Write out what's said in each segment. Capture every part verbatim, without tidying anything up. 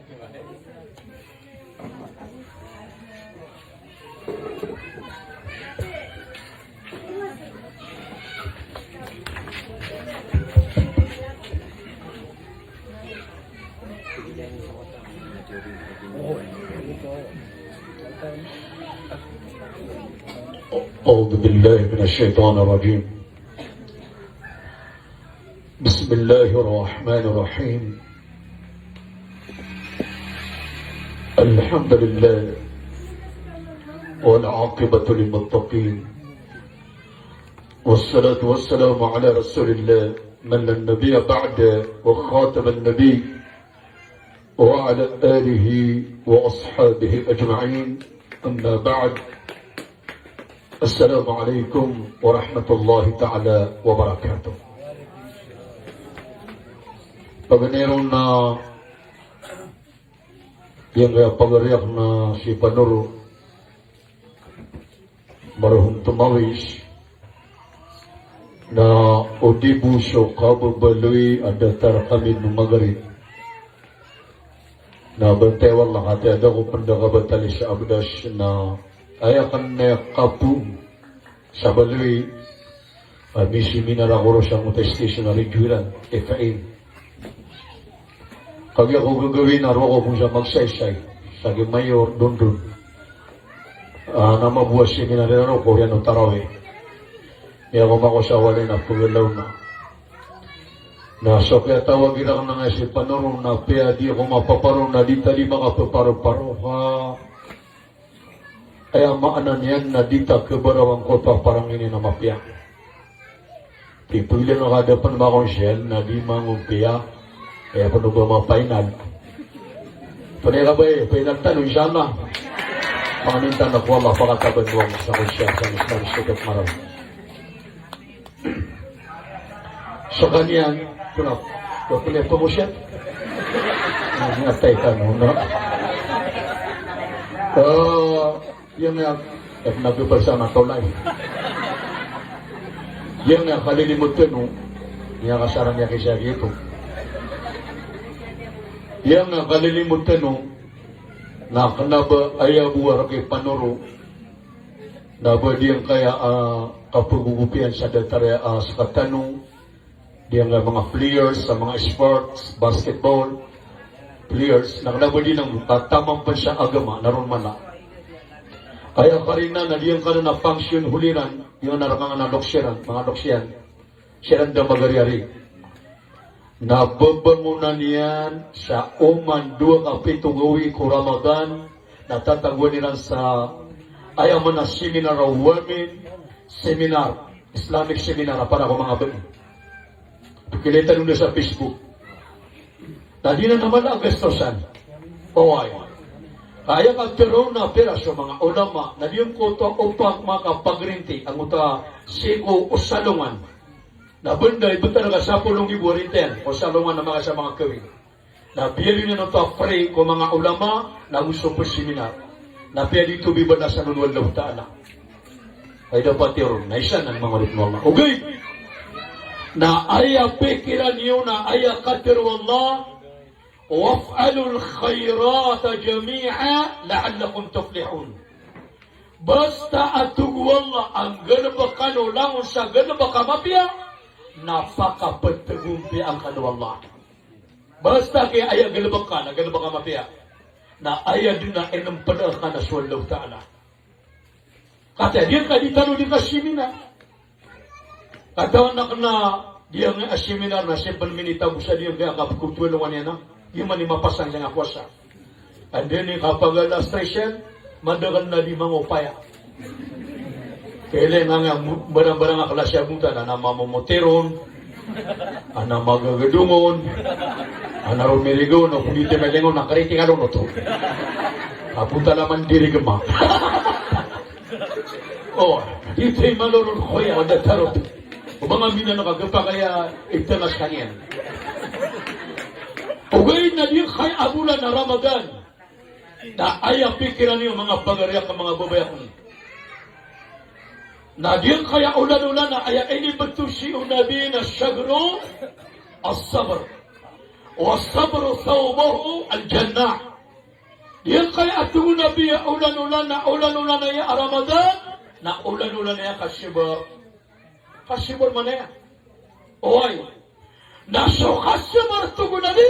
أعوذ بالله من الشيطان الرجيم. بسم الله الرحمن الرحيم. الحمد لله والعاقبة للمتقين، والصلاة والسلام على رسول الله من لا نبي بعده وخاتم النبي وعلى آله وأصحابه أجمعين. أما بعد. السلام عليكم ورحمة الله تعالى وبركاته. Paganay ron na giyangkaya pagari akn a si Panoro, marhum tomawis, na o di bo so kababaloy a datar kami o magari. Na bantay, wallah, ati a da ko pn da kabatali sa abdas na aya kn a kapo sa baloy. A, misiminar ako ron sa angkoto a station a radio iran, F M. Kagiya ko gagawii na roo ako pn sa magsaysay sa gi Mayor Dondon. A, na mabowa seminar iran roo ko oriyan o tarawih. Aya ko mako sa walay na pagalaw na. Na so kiyatawag iran na nga si Panoro na apiya di ako mapaparo na di ta di makapaparo-paro ka. Aya maana niyan na di ta khabaraw angkoto a parangini na mapiya. Tipilen o kada pn makonsel na di mangopiya. Aya pn o ba mapainal. Pn aya ka ba, eh, painal tano, insha Allah. Pangnin tano ko Allah, pakataban o Allah sa konsel sa Islam sa Maraw. Skaniyan, pn a, pn a pangosiyat. Aya tano, no? Eh, aya nga, eh, pn a pipasana tolay. Aya nga kalilimod tano, aya kasarang aya kisa giyoto. Aya nga kalilimod tano, na kna ba aya bo a rk i Panoro, na ba giyangkaya, ah, kapagogopiyan sa datar aya, ah, skatano, giyangkaya manga players sa manga sports, basketball players, na kna ba di nan, ah, taman pn sa agama, na ron man a. Aya karina na giyangkanan a function holiran, giyangkanan a rk angkanan a loks iran, manga loks iyan. Siran da magariari. Na babangonan iyan sa oman dowa ka pito gawii ko Ramadan, na tatagoan iran sa aya man a seminar a women seminar, Islamic seminar a para ko manga bai. Pkilay tano dn sa Facebook. Na di nan a mala a gastosan. Oway. Ka aya katharo na pira so manga ulama, na giyangkoto a opak makapagrinti, angkoto a sii ko salongan. Na bnda i btad ka sapolo nggibo a rintian ko salongan a manga sa manga kawing. Na biyaloy niyan oto a free ko manga ulama, na go so pseminar. Na apiya di oto bibalasan o Allahu Ta'ala. Ay dapat iron, na isa nan manga oripn o Allah. Ogaid na aya pikiran iyo na aya katharo o Allah, "Waf'alul khayrata jami'a la'allakum tuflihun." Basta a tig o Allah a nggalbk kano langon sa galbk a mapiya, na pakaptgompiyaan kano o Allah. Basta ki aya galbk ka na galbk a mapiya, na aya dn a inmpd ka na so Allahu Ta'ala. Katii a di ka di tano di ka seminar. Katawan akn a giyangkaya seminar na sii pn minitago sa giyangkaya kapkotwelongan iyan a, di man i mapasang sa nga kowasa. Anda ini kapagala station, madakl na di mangopaya. Kailangan nga mo-, barang-barang a klasi a bontal, ana mamomotiron, ana magagadongon, ana romirigon, o pwede malingon, na kritikal on oto. A bontal a mandirigma. O, di tay maloron koya, o da tarot. O ba nga minan a kagapakay a iptngas kaniyan. Ogaid na giyangkaya a bolan a Ramadan. Na aya pikiran iyo, manga pagari akn, manga babay akn. Na giyangkaya olan-olan na aya inibtho sii o Nabi na shahru as-sabr. Wa sabru thawbuhu al-jannah. Giyangkaya a tig o Nabi a olan-olan na olan-olan aya a Ramadan, na olan-olan aya a kasabar. Kasabar man aya. Oway. Na so kasabar, tig o Nabi,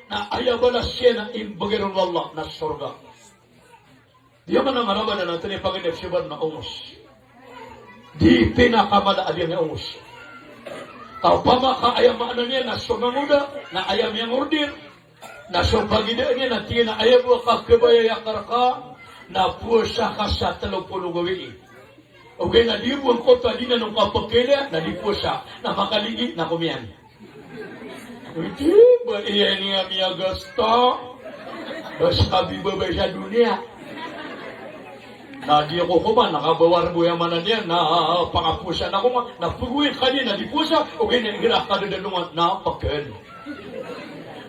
na aya balas iyan na imbgay ron o Allah na sorga. Di man a maraba na, na tinipagan iyan a sabar na ongos. Di pinakamala a di niyan ongos. Ka opama ka aya maana niyan na so mangoda, na aya miyangorder, na so pagidaan iyan na tig iyan a aya bo a kakabaya akn rka, na powasa ka sa tlo polo gawii. Ogaid na di bo angkoto a di na nong kapakilaya, na di powasa, na makaligi, na komiyan. Odi ba iyan i miyagasta. Basta bibabay sa doniya. Na di ako koman, na kabawar bo aya maana niyan, na pakaposan ako nga, na pagowin ka di, na di posa, ogaid na igira ka da da longan, na pakan.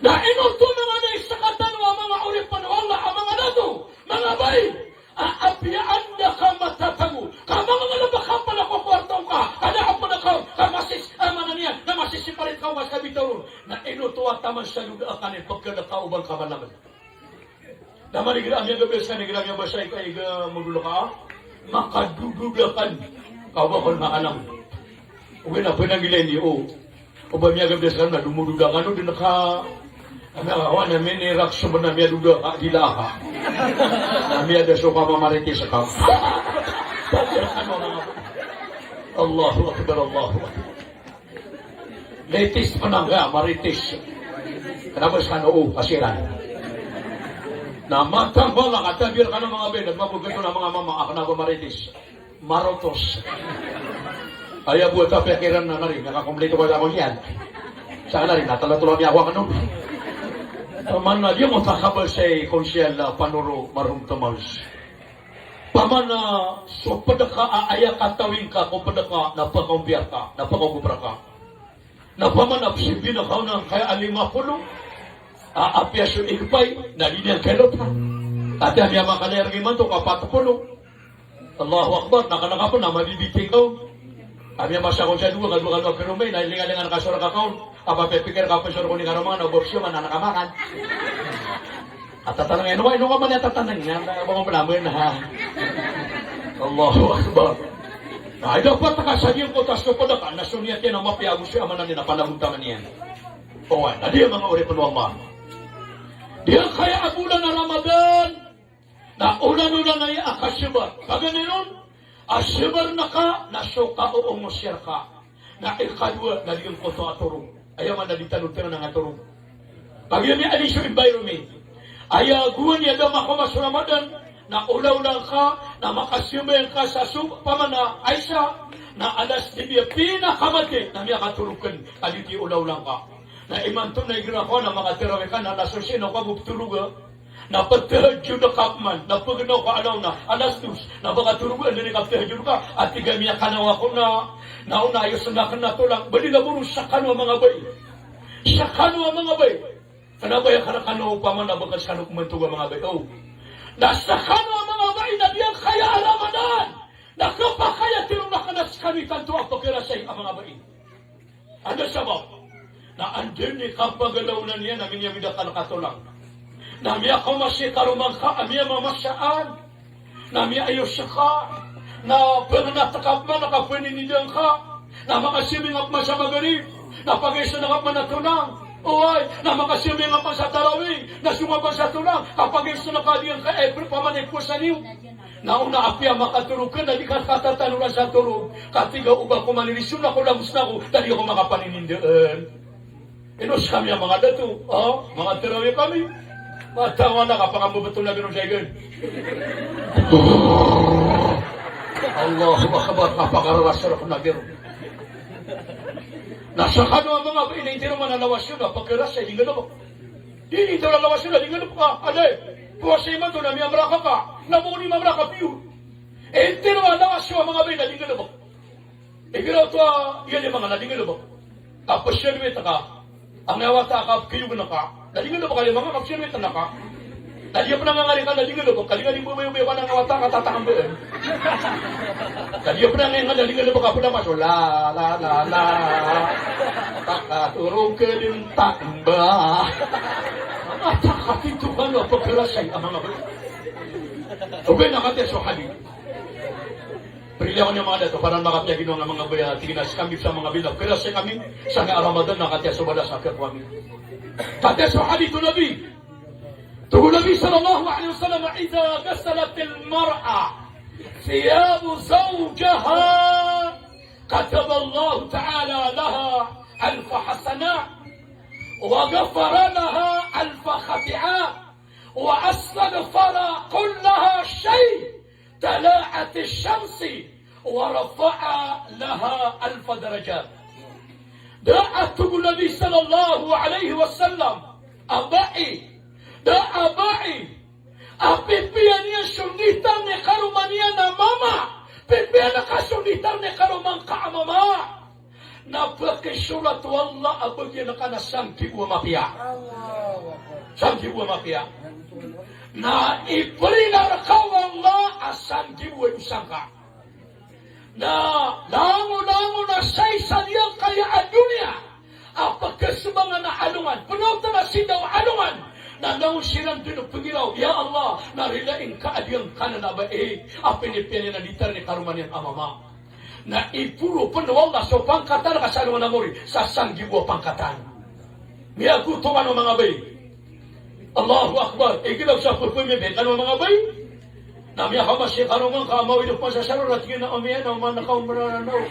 Na ino oto manga da i sakatano a manga oripn o Allah a manga dato, manga bai. A, apiya anda ka matatago, ka manga ngalbk ka pala ko kwarto ngka, ka da a pd ka on, ka masis, a maana niyan, na masisiparit ka on ka ska bitaw ron. Na ino oto a taman sa doda akn i pkhalk ka o ba ngka malaman. Na mani igira a miyagabay skaniyan, igira a miyabasa i ka, iga modol ka, makadododa akn, ka o ba kon maalam. Ogaid na pnanggilai niyo o. O ba miyagabay skano na domododa kano dn ka. Ami a kawan ami ni rak so bna miyadoda ka, dila ka. Ami a da so ka mamaritis ka. Allahu Akbar, Allahu Akbar. Maritis pn angka, maritis. Kna ba skano o, kasiran. Na matang bala ka, tabir kano manga bai, na mabogto na manga mama, a kna ba maritis. Marotos. Aya bo a tapikiran na nari, na kakompleto ka sa ako niyan. Sa nari, na tlo-tlo niyan ako kano. Opama na di mo takabal sa i konsel a panoro marom tamas. Opama na so pd ka a aya katawing ka ko pd ka na pakaompiya ka, na pakaogop rka. Na opama na psimbina ka on angkaya a lima polo. A, apiya so igpay, na di niyan kailota. Ati a miyamakalaya rk imanto ka pat polo. Allahu Akbar, na kna ka pn a mabibiting ka on. A miyamasa kon sa dowa, ka dowa, ka dowa, pero may, na lingalingan ka so rk ka on. A mapipikir ka pn so rk ko ini karoma, na obak siya man, na kamakan. A tatanang, ino, ino ka man a tatanang, na, na, ba ko pn a man, ha. Allahu Akbar. Na, ida pat ka sa giyangkoto a so pd ka, na so niyat iyan a mapiya ago so aya maana niyan a panagontaman iyan. Oway, na di a manga oripn o Allah. Giyangkaya a bolan a Ramadan, na olan-olan aya a kasabar. Paganay ron, a sabar ngka, na so kaoongos iyan rka. Na ikadowa, na giyangkoto a torog. Aya maana di tano tngan a torog. Paganay a di so environment. Aya gowani a da makaoma so Ramadan, na olaola ngka, na makasambayang ka sa so, opama na Isa, na alas dibi a pinakamati, na miyakatorog kn, ka di ti olaola ngka. Na imanto na igira ka on a makatarawih ka, na alas onse na ka bo ptoroga. Na ptahajjud ka pman, na pgnaw ka alaw na, alas dos, na ba ka torog a, anda i kaptahajjud ka, a tig a miyakanaw ako na, na ona ayo sndakn a tolang, ba di na boro skano a manga bai. Skano a manga bai. Kna ba aya kna kano opama na ba ka skano pmantog a manga bai. O. Na skano a manga bai na giyangkaya a Ramadan. Na kapakay a tiro na kna skano i tanto a pkirasay a manga bai. Anda sabap? Na anda i kapagalaw na niyan a miyawid a kalk a tolang. Na miyakaoma si karoma ngka a miyamamasaan. Na miyaayos ka. Na pngnat ka pman a kapninindaan ka. Na makasimi ngka pman sa Magrib. Na pagaisn ka pman a tolang. Oway, na makasimi ngka pman sa Tarawih. Na song ka pman sa tolang. Kapagaisn ka di ngka, eh, pman i powasa niyo. Na ona apiya makatorog ka na di ka katatanoran sa torog. Ka tig a o ba ko maniriso na ko lagos na ko, da di ako makapaninindaan. Ino skami a manga dato, o, manga tarawih kami. Matawan a kapakambobtol a gano sa igan. Allahu Akbar, kapakararas a rk na gano. Na skano a manga bai na intiro man a lawas iyo na pkirasay, di nggalbk. Di, di tano lawas iyo na di nggalbk ka. Anda i powasa imanto na miyamraka ka. Na bo ko di mamraka piyo. Intiro a lawas iyo a manga bai na di nggalbk. Igira oto a iya lima nga na di nggalbk. Kapsiyalwit ka. Angkaya wata a kapkiyogn ka. Na di nggalbk a lima nga, kapsiyalwit na ka. Kadiya pn a ngangari ka na di nggalbk, kadiya di mbabaya-baya ka na ngawata ka tatakmbaan. Kadiya pn a ngangari ka na di nggalbk a pd a maso, la, la, la, la. Takatoro ka dn takmba. Takatito ka na pkharasay a manga baya. Ogaid na katiya so hadi. Priliyang niyo manga dato, para makapiya ginawa nga manga baya, tig iyan a skami sa manga baya, kharasay kami, sa nga Ramadan na katiya so balasan ka ko ami. Katiya so hadith o Nabi. Tig o Nabi sallallahu alaihi wasallam, "Idha ghasalatil mar'a thiyabu zawjiha, kataballahu ta'ala laha alfa hasanah, wa ghafara laha alfa khati'ah." Wa astaghfara kulla shay, tala'atish shamsu, wa rafa'a laha alfa darajat. Da a tig o Nabi sallallahu alaihi wasallam, a bai, da a bai, a pipiya niyan so nitar i karoma niyan a mama, pipiya ngka so nitar i karoma ngka a mama. Na pkisorat o Allah a bagian ka na sanggibo a mapiya. Sanggibo a mapiya. Na iprila rka o Allah a sanggibo a dosa ngka. Na langon-langon a sa isa diyangkaya a doniya a pkhasobangan a alongan, pnaotan a sindaw a alongan, na langon siran dn pngiraw, ya Allah, na rilai ngka a diyangkanan a bai a pinipiya niyan a nitar i karoma niyan a mama. Na iporo pn o Allah so pangkatan ka sa alongan a mori sa sanggibo a pangkatan. Miyagotongan o manga bai. Allahu Akbar. Igira sa pphamiyabai kano manga bai. Na miyakaoma si karoma ngka a mawi dn pn sa saro na tig iyan a omi iyan a oman ka o mraranaw.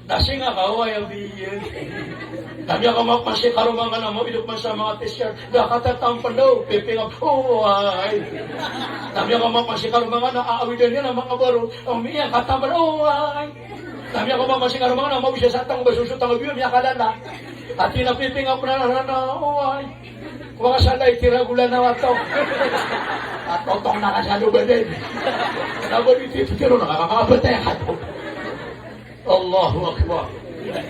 Na singa ka o aya biyan. Na miyakaoma pn si karoma ngka na mawi dn pn sa manga t-shirt. Da katatampn daw, pipiya ngka, oway. Na miyakaoma pn si karoma ngka na aawidan iyan a manga baro. Omi iyan, katampn, oway. Na miyakaoma pn si karoma ngka na mawi sa satang ba so sotang a biyan, miyakalala. Ati na pipiya ngka pn a rana, oway. Kowa ka sa lay tira gola na wato. Atotong na ka sa lobaden. Na ba di titiro na ka kakapatay ka to. Allahu Akbar.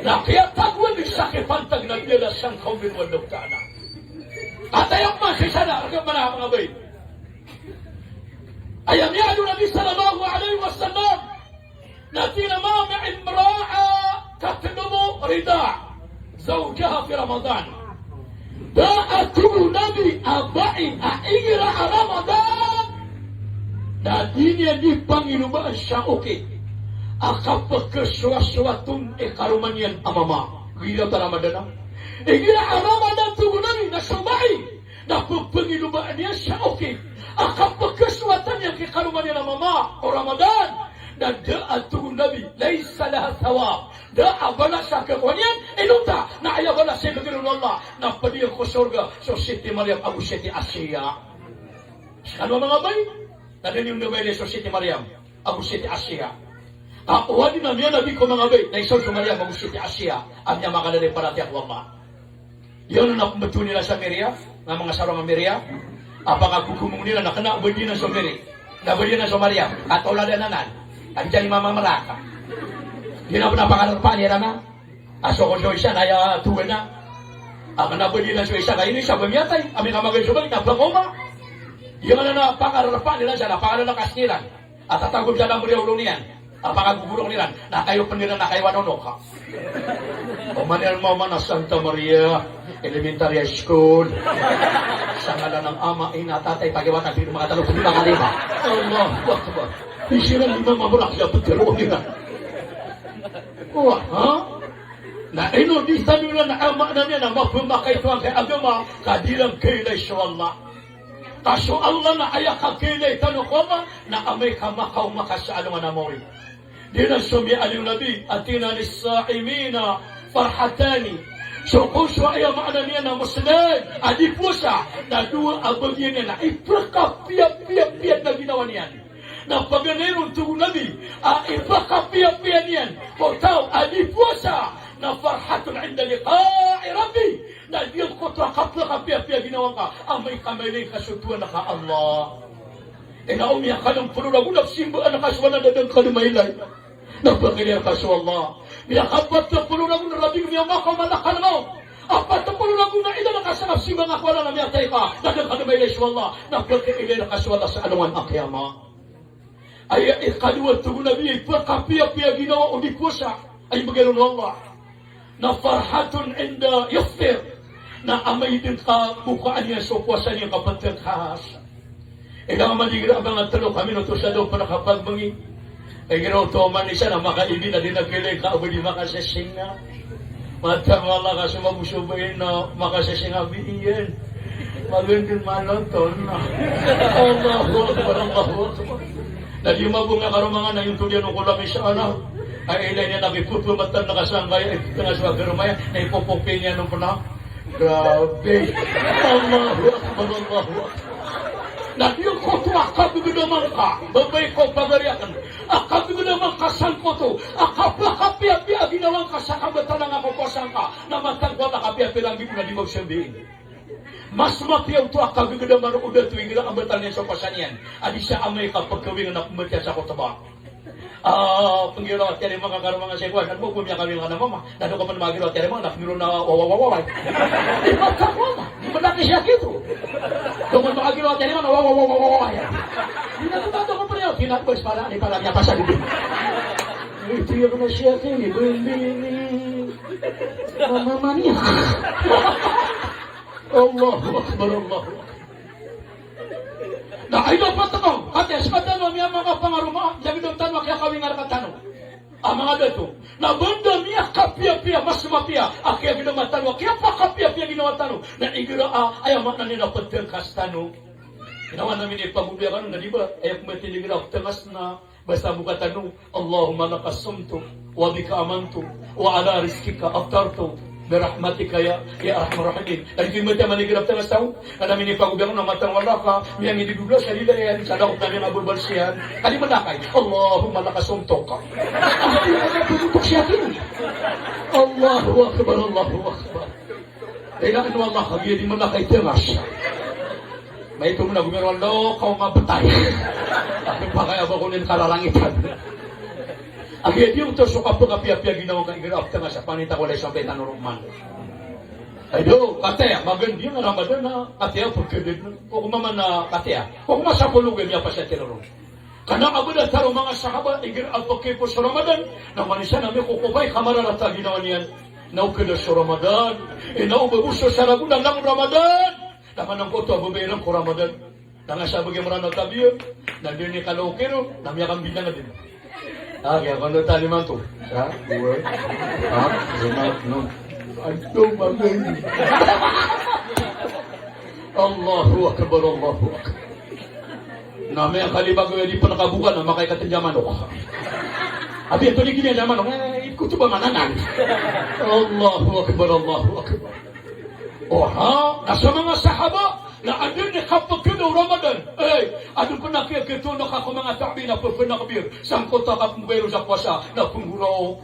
Na kiyatagoan di sa kipantag na biyala sangkaw min wadok tana. At ayang masisada, ragam mana manga bai. Aya miyada o Nabi sallallahu alaihi wasallam, na tig iyan a ma min imra'a tatlubu rida zawjiha fi Ramadan. Da a tig o Nabi a bai a igira a Ramadan na di niyan di pangilobaan sa okit a kapkhasowasowat on i karoma niyan a mama. Igira a Ramadan a, igira a Ramadan, tig o Nabi, na so bai na pphangilobaan iyan sa okit a kapkhasowatan iyan ki karoma niyan a mama o Ramadan, na da a, tig o Nabi, laysa laha thawab, da a balas a khakowa niyan, inonta na aya balas a ibgay ron o Allah na pd iyan ko sorga so Siti Maryam ago Siti Asiya. Skano a manga bai, na da niyo on bayadan so Siti Maryam ago Siti Asiya. Ka o adi na miyanabi ko manga bai na isa on so Maryam ago Siti Asiya a miyamakalala i paratiyaya ko Allah. Iyan na pmbtowan iran sa Miriya, na manga sarong a Miriya a pakagogomongan iran na kna a badiyan so Miri, na badiyan so Maryam, ka tolad anan a di dn i mama mraka. Di na pn a pakararpaan iran a so ko so isa na aya towan a, a kna a badiyan so isa ka ino isa ba miyatay, ami ka magay so bai na pngoma. Iyan na pakararpaan iran sa na pakalalakas iran. A tatagom sa lambri a olo niyan a pakagogorongan iran, na kayo pn iran na kayo anonok. Oman iran maoma na Santa Maria Elementary School. Sa ngalan ng Ama, Ina, Tatay, Pakiwata, pd makatalo, pd makalima. Allahu Akbar. Di siran di mamamrak sa ptero iran. Wah, ha? Na ino di tano iran a maana niyan na mapmakaito angkai a agama ka di iran kailay so Allah. Ka so Allah na aya kakailay tano ko Allah na amay ka makaoma ka sa alongan a mawri. Di na so miyaaloy o Nabi a tig iyan a lis-sa'imina farhatani. So ko so aya maana niyan na Muslim a di powasa na dowa a bagian iyan a ipkhapiyapiyapiya na ginawa niyan. Na paganay ron, tig o Nabi, a ipkhapiyapiya niyan ko taw a di powasa na farhatun inda liqa'i rabbih. Na giyangkoto a kapkhapiyapiya ginawa ngka amay ka mailay ka so Tohan ka a Allah. Ina omi a ka dn polo ragon a simbaan ka so anan a da ngka dn mailay. Na pakailay rka so Allah. Miyakapat a polo ragon a rabi ngka, miyamakaoma ka na maw. Apat polo ragon a ilay rka sa kapsimba nga ko Allah na miyatay ka, na da ka dn mailay so Allah, na pkailay rka so Allah sa alongan a qiyamah. Aya ikadowa a tig o Nabi, ipkapiyapiya ginawa o di powasa a imbgay ron o Allah. Na farhatun inda yuftir. Na amay dn ka bokaan iyan so powasa niyan ka ptkas. Ilang man igira a manga tlo ka minuto sa daw pn a kapagmangi. Igira oto man isa na makaibin a di na kilay ka o ba di makasesinga. Mataan o Allah ka so maboso ba iyan na makasesinga bi iyan. Magandang manoton na. Allahu Akbar, Allahu Akbar. Na di mabonga karoma nga na yun to di ano ko lang isa na. Ay, ilay niya na kiputlo matan na kasangkaya, iptngas o karoma iyan, na ipopopi niya nung pna. Grabe. Allahu Akbar, Allahu Akbar. Na di ko to a kabgdaman ka, babay ko pagari akn. A kabgdaman ka sangkoto, a kapakapiyapiya a ginawa ngka sa kabatalan a kapowasa ngka, na mataan ko a kapiyapiya lagi ko na di magsambi. Mas mapiya oto a kagagdaman o dato igira a batal niyan so powasa niyan. A di sa amay ka pagkawing na pmatiya sa khutbah. Ah, pnggiraw a tiyarima ka karoma nga sa ikowan, na di mo bo miyakawing ka na mama, na di ko pn magiraw a tiyarima na pnggiraw na wawawawawa. Di ba, takwa ba? Di ba na kisiyaki to? Di ko pn magiraw a tiyarima na wawawawawa. Di na to, di na to ko pn iyan, di na to, para, di para miyapasad. Ito iyan na siyaki ni, bindi ni, mama niya. Allahu Akbar, Allahu Akbar. Na aya ptharoon, katii, skaniyan a miyamakapangaroma, lagid o tano a kiyakawinga rktano a manga dato. Na ba da miyakapiyapiya, mas mapiya a kiyagdama tano a kiyapakapiyapiya ginawa tano. Na igira a, aya maana niyan na ptkas tano. Ginawa na minipagobiya kano na di ba, aya pmbatiya igira ptkas na Basta bo katano, Allahumma laka sumtu, wa bika amantu, wa ala rizqika aftartu, bi rahmatika ya, ya arhamar rahimin. Lagid oto i mata a manigrap tano sa taw, na minipagobiya on a mata o Allah ka, miyangidigogola sa lilay iyan, sa dakot na miyangabobal siyan. Kadi manakay, Allahumma laka sumtu. Ang pinagpapagupok siya akin. Allahu Akbar, Allahu Akbar. Kailangan o Allah, kagiya di manakay tngas. Maito man a gomiraw a lokaw nga btay. Pakay a ba ko niyan kalalangitan. Kagiya di oto so kapakapiyapiya ginawa ka igira a ptngas a panita ko lay sampay tano roman. Ay do, kataya, magan di nga Ramadan na, kataya, pagkadad na. O kumaman na, kataya. O kumasapolo gaya miyapasatira ron. Kna a ba da taro manga sahaba, igira a pkipos so Ramadan, na manisa na miyakokopay ka mararata a ginawa niyan. Na okada so Ramadan, ina o ba bo so saragon a langon Ramadan. Na manangkoto a ba ba iran ko Ramadan. Na nga sa ba giya Ramadan tabiya, na di niyan kala okiro, na miyakambinang a di. Ah, kaya kano taliman to. Sa, dua, ha, lima, enam. Ado, bagay. Allahu Akbar, Allahu Akbar. Na miyakalibago iyan di pn kaboka na makaikatin a manok. Abi, ito di kiniyan a manok. Eh, ikoto ba mananan? Allahu Akbar, Allahu Akbar. Oha, na so manga sahaba, na adn i kapagkada o Ramadan. Eh, adn pn a kiyagkatoon a ka ko manga tabiin a pphanagbir. Sangkoto a kapmbayar sa powasa, na pnggoraok.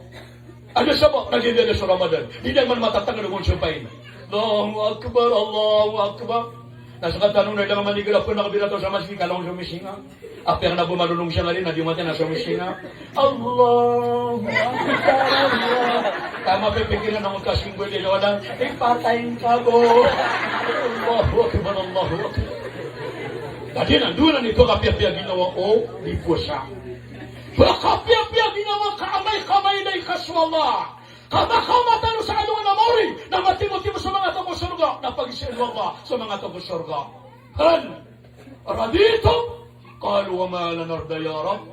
Adn a sabap na di dn so Ramadan. Di dn man matatanggal o gonsapain. Allahu Akbar, Allahu Akbar. Na skatano na di dn manigrap na kabira to sa masgit, kala on so misinga. Apiya kna bo malolong siya ngari na di mati na so misinga. Allahu Akbar, Allah. Tama pipikir na ng utas yung pwede na wala. Ipatay ka bo. Allahu Akbar, Allahu Akbar. Na di na, doon na nito kapiyapiya ginawa o di powasa. Ba kapiyapiya ginawa ka amay ka mailay ka so Allah. Ka makaoma tano sa alongan a maori, na matimotimo so manga taw ko sorga, na pagiza o Allah so manga taw ko sorga. Hal raditum? Qalu wa ma lana narda ya Rabb.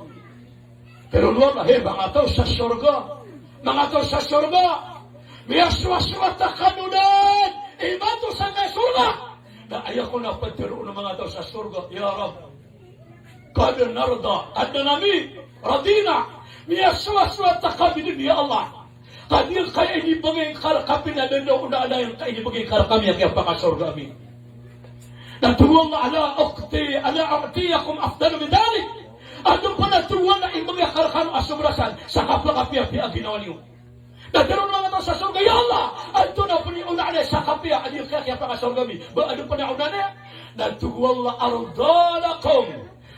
Pero o Allah, hay, manga taw sa sorga. Manga taw sa sorga. Miyasowasowa ta kano dn. Imanto sangkaya sorga. Na aya kon a ptharoon o manga taw sa sorga, ya Rabb. Qad narda, adn ami, radina. Miyasowasowa ta kami dn, ya Allah. Ka di ngka inibgay ka rkami na da dn o da dn ka inibgay ka rkami a kiyapakasorga ami. Na tig o Allah, ala u'ti, ala u'tiyakum afdala min dhalik. Adn pn a tig o Allah a ibgay akn rkano a sobra san sa kapakapiyapiya a ginawa niyo. Na tharoon o manga taw sa sorga, ya Allah, antonaa pn i onadan sa kapiya a di kiyapakasorga ami? Ba adn pn a onadan? Na tig o Allah, arda lakum,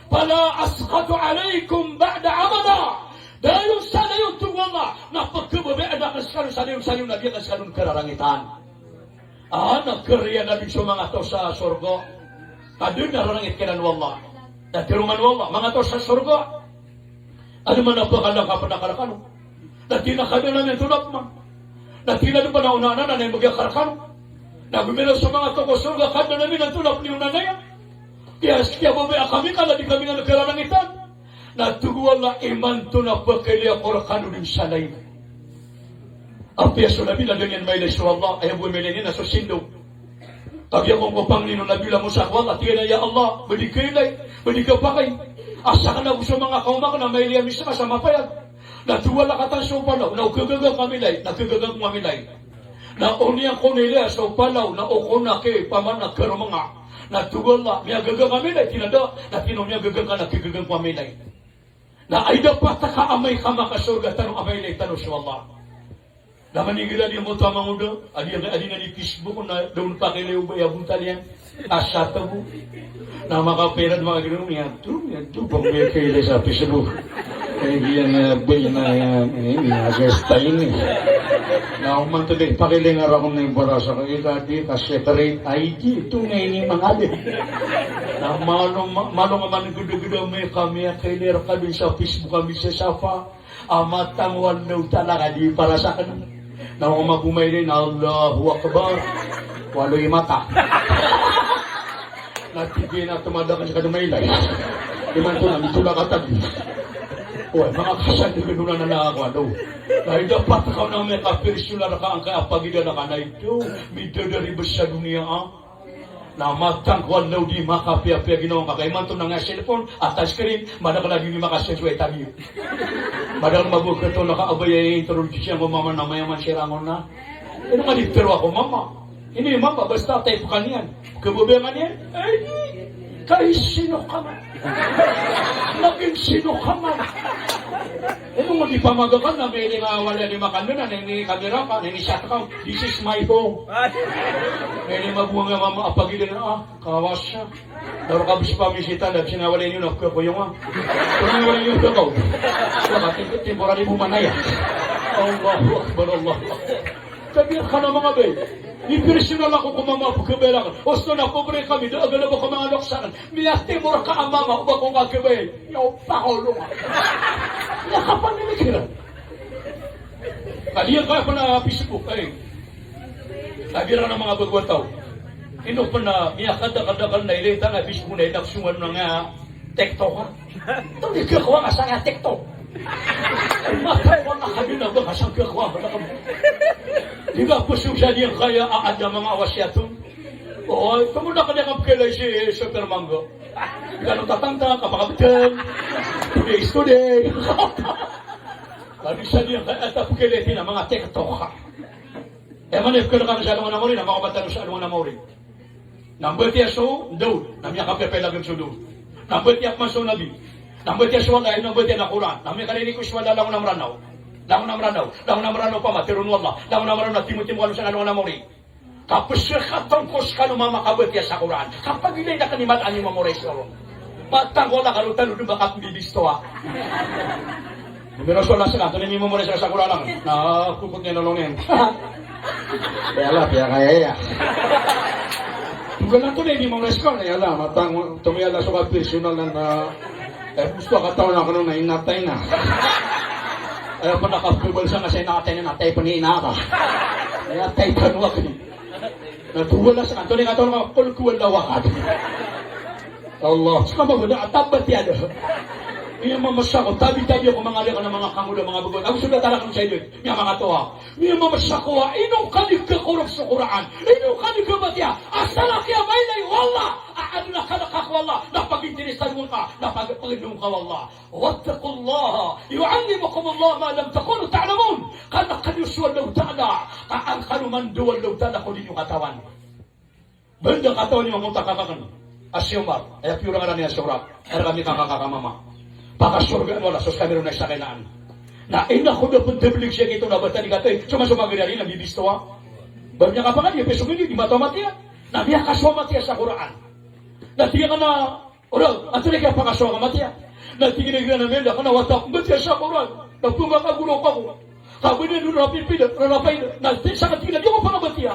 fala askhatu alaykum ba'da abada. Dayon sa dayon, tig o Allah, na pkhababayaan akn skano sa dayon sa dayon na di akn skano kararangitan. A, na kariya na di so manga taw sa sorga. Ka dn a rarangit kiran o Allah. Na tharoon o Allah, manga taw sa sorga, adn man a ba ka lakapan a karakano. Na tig iyan a Kadnan ami, antonaa pman? Na tig iyan a dn pn a onaan anan a imbgay a karakano. Na gomiraw so manga taw ko sorga, Kadnan ami, antonaa pn i onaan aya? Kiya, kiyababaya kami ka na di kami ngka rarangitan. Na tig o Allah, imanto na pakailaya ko rkano dn sa lain. Apiya so Nabi na da niyan mailay so Allah, aya bo a mailay niyan na so sindaw. Kagiya ko pangnin o Nabi Musa ko Allah, tig iyan a, "Ya Allah, ba di kailay, ba di kapakay a sakn ago so manga kawma akn na mailay ami ska sa mapayag." Na tig o Allah, katan so palaw, na o kagaga ka milay, na kagaga ko milay. Na o niyan ko nilaya so palaw, na o ko na ki pamana karomanga. Na tig o Allah, miyagaga ka milay, tig iyan a da, na tig iyan a o miyagaga ka na kagaga ko milay. Na aya dapat ka amay ka makasorga tano a mailay tano so Allah. Na manigir a di mo ta mangoda, a di, a di na di Facebook na da on pakailay o ba aya bontal iyan. Asa to bo. Na makapira dn manga ginawa niyan, to, niyan to, ba miyakailay sa Facebook. Ay, giya na, ba na, eh, ini, asa style ini. Na oman to di pakailay nga rakn na ibarasa ka, ika di ka secret I D, to na ini manga di. Na malo, ma-, malo nga man gda-gda may ka miyakailay rka dn sa Facebook a misasafa. A matang o Allahu Ta'ala ka di para sakn. Na o manga bo mailay na Allahu Akbar. Walo i mata. Na tig iyan a tomadakl sa kadn mailay. Imanto na mitolak a tagi. Oy, manga kasad dn ganonan a ako, ano. Na aya dapat ka on a miyakapersonal ka angkaya a pagidalaka na ito. Midadari bs sa doniya, a. Na matang ko Allahu di makapiyapiya ginawa ngka, ka imanto na nga cellphone a touchscreen, madakl a di makasense o itag iyo. Madakl a mabagr to na ka abaya i introduce iyan ko mama na mayaman siran on na. Ino nga di tero ako mama? Ini mama, basta type ka niyan. Kababaya ka niyan? Ay, di. Kay sino ka man? Naging sino ka man? Ino nga di pamagakan na, may di nga wala di makan na, na ini kamera ka, na ini shot ka, this is my phone. May di mabuang nga mama a pagidalaka, ah, kawas siya. Daro ka bs pamisita, na bs na wala inyo na pkakoyong, ah. Kung wala inyo pkakoyong. Wala ka, temporary bo man aya. Allahu Akbar, Allahu Akbar. Kagiya ka na manga bay. Ipersonal ako ko mama a pkhabayaan akn. Osto na pobre kami, da a galbk ko manga loks akn. Miyatimor ka a mama, o ba ko kakhabayaan. Ino pakaolong a. Ino kapamimikiran. Kagiya ka pn a Facebook, ay. Kagiya na manga bago a taw. Ino pn a miyakadakadakl na ilay tano a Facebook na ino pn a nga TikTok, ha? Tonaa i khakowa ngka sa TikTok? Matay ko na kami na ba ka sa khakowa ngka. Di ka pzowad sa di kaya a ada manga awasiyat on. O, tomo na kanya ka pkhailay si Super Mangga. Di ka tatangtang, kapakabtang. Today is today. Kami sa di kaya a pkhailay tina manga TikTok, ha? Aya maana i pkhailay ka sa alongan a mawri, na makaoma tano sa alongan a mawri. Na mbatiya so Daud, na miyakapiyapiya lagid so Daud. Na mbatiya pman so Nabi. Na mbatiya so Allah, na mbatiya na Qur'an. Na miyakaririnig ko so Allah, langon a Mranaw. Langon a Mranaw. Langon a Mranaw pman, tharoon o Allah. Langon a Mranaw, timotimo kano sa alongan a mawri. Ka pzakatan ko skano mama kabatiya sa Qur'an. Kapagilay da kani mataan i mamoray sa Qur'an. Matang ko Allah kano tano dn ba ka pmbibistowa. Gomiraw so Allah ska, antonaa i mimomoray ska sa Qur'an? Na kokot niyan a longin. Ya Allah, piyakaya iya. Togan antonaa i mimomoray ska, ya Allah, matang, tomo ya Allah so kapersonal na, eh, gusto ka taw na kano na inatay na. Aya pn a kapkhabal sa nga sa inatay na, inatay pn i ina ka. Inatay pn wak. Na towa la ska, antonaa i kataw na, Qul huwallahu ahad. Allah, ska ba bda a Tabbat yada. Miyamamasa ko, tabi-tabi ako manga liyakan a manga kangoda, manga bago. Ago so datar akn sa idad, miyamakatowa. Miyamamasa ko a ino ka di khakorok so Qur'an, ino ka di khabatiya. Asal a kiyamailay o Allah a adn a kalk ko Allah na pagintiris tano ngka, na pag-, pagindong ka o Allah. Wattaqullaha yu'allimukumullah ma lam takunu ta'lamun. Kalkn iyo so Allahu Ta'ala, ka an kano mandaw o Allahu Ta'ala ko di niyo katawan. Banda katawan iyo a mota kakakn a si Omar, aya piyorangaran iyan si Omar, aya rkami kakaka ka mama. Pakasorgaan o Allah so skami ron na isa kailangan. Na ino ko da pn tablig siya kito na bata di katoy, soma so magari ari na bibistowa. Ba miyakapangan iya, peso mini di mataw matiya. Na miyakasowa matiya sa Qur'an. Na tig iyan a Ora, antonaa i kiyapakasowa ka matiya? Na tig iyan a giyanan a miyada ka na wata ko mbatiya sa Qur'an. Na pmakagoraok ako. Ka ba niyan on rapipida, rarapay. Na tig iyan a di ako pakabatiya.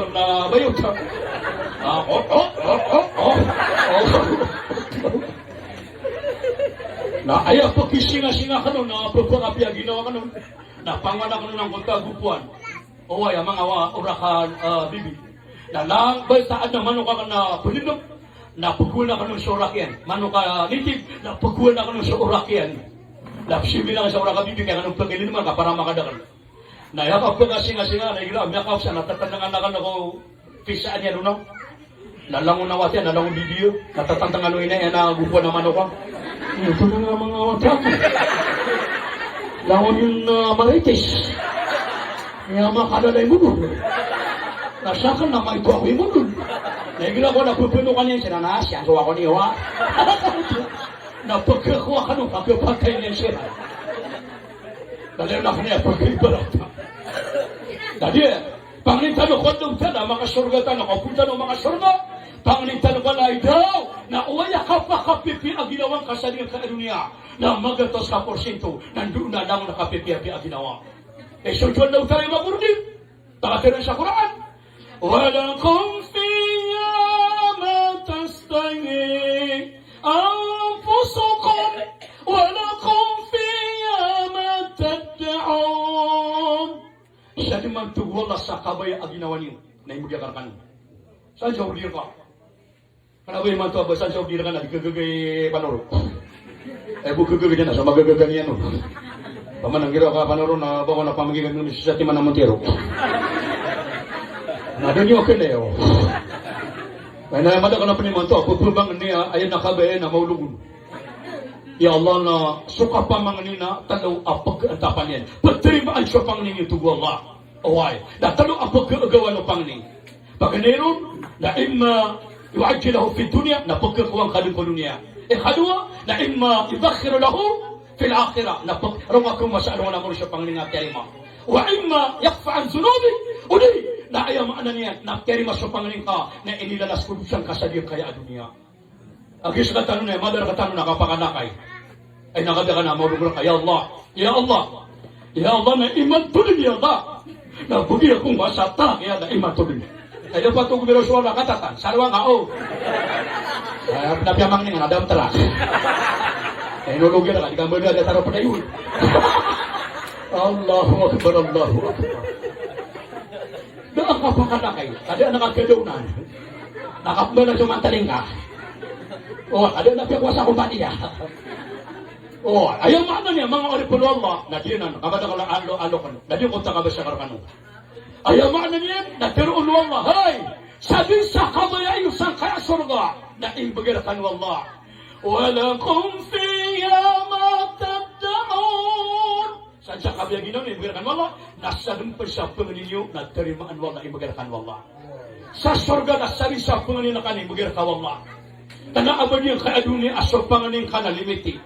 doktor na bayot. Ah, oh, oh, oh, oh, oh. Na aya pkisingasinga kano na pphakapiya ginawa kano. Na pangowan kano na angkoto a gopoan. Oway, a manga wa-, orak a, ah, bibi. Na lang, basta adn a manok akn na pnindg, na pgowaan kano so orak iyan. Manok a native, na pgowaan kano so orak iyan. Na psimbilang sa orak a bibi, kaya kano pagilin man, ka para makadakl. Na aya kapkasingasinga, na igira, miyakapsa, na tatandngan akn ko pisaan iyan, no? Na langon a wati, na langon bibi iyo, na tatandngan o ina iyan a gopoan a manok a. Ito na nga manga wati ako. Langon iyan, ah, marites. Iya makalalay mo doon. Na sakn na maito ako imo doon. Na igira ko na pphanokan iyan, sinana, siyan so ako niyo, ha? Na pagkakuha ka nung pagkapatay niyan siya. Na lalo na kaniya pagkaibarat. Na di, pangnin tano ko Allahu Ta'ala, makasorga tano, kapoon tano makasorga. Pangnin tano ko Allahu Ta'ala, na oway a kapakapipiya a ginawa ngka sa doniya. Na magatos ka porsinto, na doon na langon a kapipiyapiya a ginawa. E, so Allahu Ta'ala i magordi. Taga tano sa Qur'an. Wa lakum fiha ma tashtahi anfusukum wa lakum fiha ma tad'un. Sa di man, tig o Allah, sa kabaya a ginawa niyo na imbiya ka rkano. Sa sa order ka. Kna ba imanto a ba san sa order ka na di khagaga i Panoro. Ay bo khagaga niyan na sa magagaga niyan on. Pamanang gira ka Panoro na ba ko na pamanggigan on sa timan a Montero. Na da niyo kna iyo. Ay na madakl a pn imanto a pphangni a, aya na kabaya na maolog on. Ya Allah, na so kapamangni na tlo a pag-antapan iyan. Ptarimaan so pangni niyo, tig o Allah. Oway. Na tlo a pagagawan o pangni. Paganay ron, na imma yu'ajjiluhu fid dunya, na pagkakowa ngka dn ko doniya. Ikadowa, na imma yudakhiru lahu fil akhirah, na pag-, roo ngka kawma sa alongan a mori so pangni nga tiyarima. Wa imma yu'affi an dhunubihi, odi na aya maana niyan na tiyarima so pangni ngka na inilalas ko dosa ngka sa giyangkaya a doniya. A giya sktano na, madar katano na kapakanakay. Ay, na kapiya ka na maolog rka, ya Allah, ya Allah, ya Allah, na imanto dn, ya Allah. Na bodi ako nga sa trak iyan na imatod. Kaya pa to gobira so ala katatan, sa rowang ka o. Ay, na piyamangning, na dam trak. Ay, no logi na ka, di ka mada, da taro padayon. Allahu Akbar, Allahu Akbar. Da a kapakanakay, kada na kakadawnan. Na kapmana so mantaling ka. O, kada na piyakuwasa ko paniya. O, aya maana niyan, manga oripn o Allah, na di nan, kamadakl a alo, alo kn. Na di ko ta kabasa ka rkano. Aya maana niyan, na tharoon o Allah, hay, sadn sa kabaya iyo sangkaya sorga, na imbgay rkano o Allah. Wa lakum fiha ma tad'un. Sadn sa kabaya ginawa niyo, imbgay rkano o Allah, na sadn pn sa pangni niyo, na tarimaan o Allah, imbgay rkano o Allah. Sa sorga na sadn sa pangni ngka na imbgay rka o Allah. Kna a ba niyan kaya doniya a so pangni ngka na limited.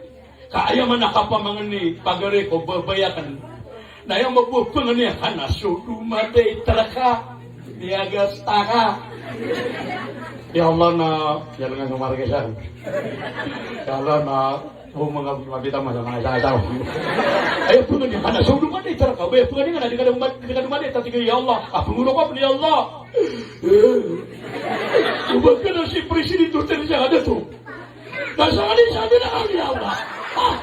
Ka aya maana a kapamangni, pagari ko, babaya akn. Na aya maana a pangni ngka na so domaday a traka, miyagasta ka. Ya Allah na, ya Allah na, margesa. Ya Allah na, o manga, mabita masa, manga isa-isa. Aya pangni ngka na so domaday a traka, aya pangni ngka na di ka domaday, di ka domaday a traka, ya Allah. A pangoro ka pn, ya Allah. O ba ka na si President Duterte sa kadato. Na sa kadi sa di na kami, ya Allah. Ah,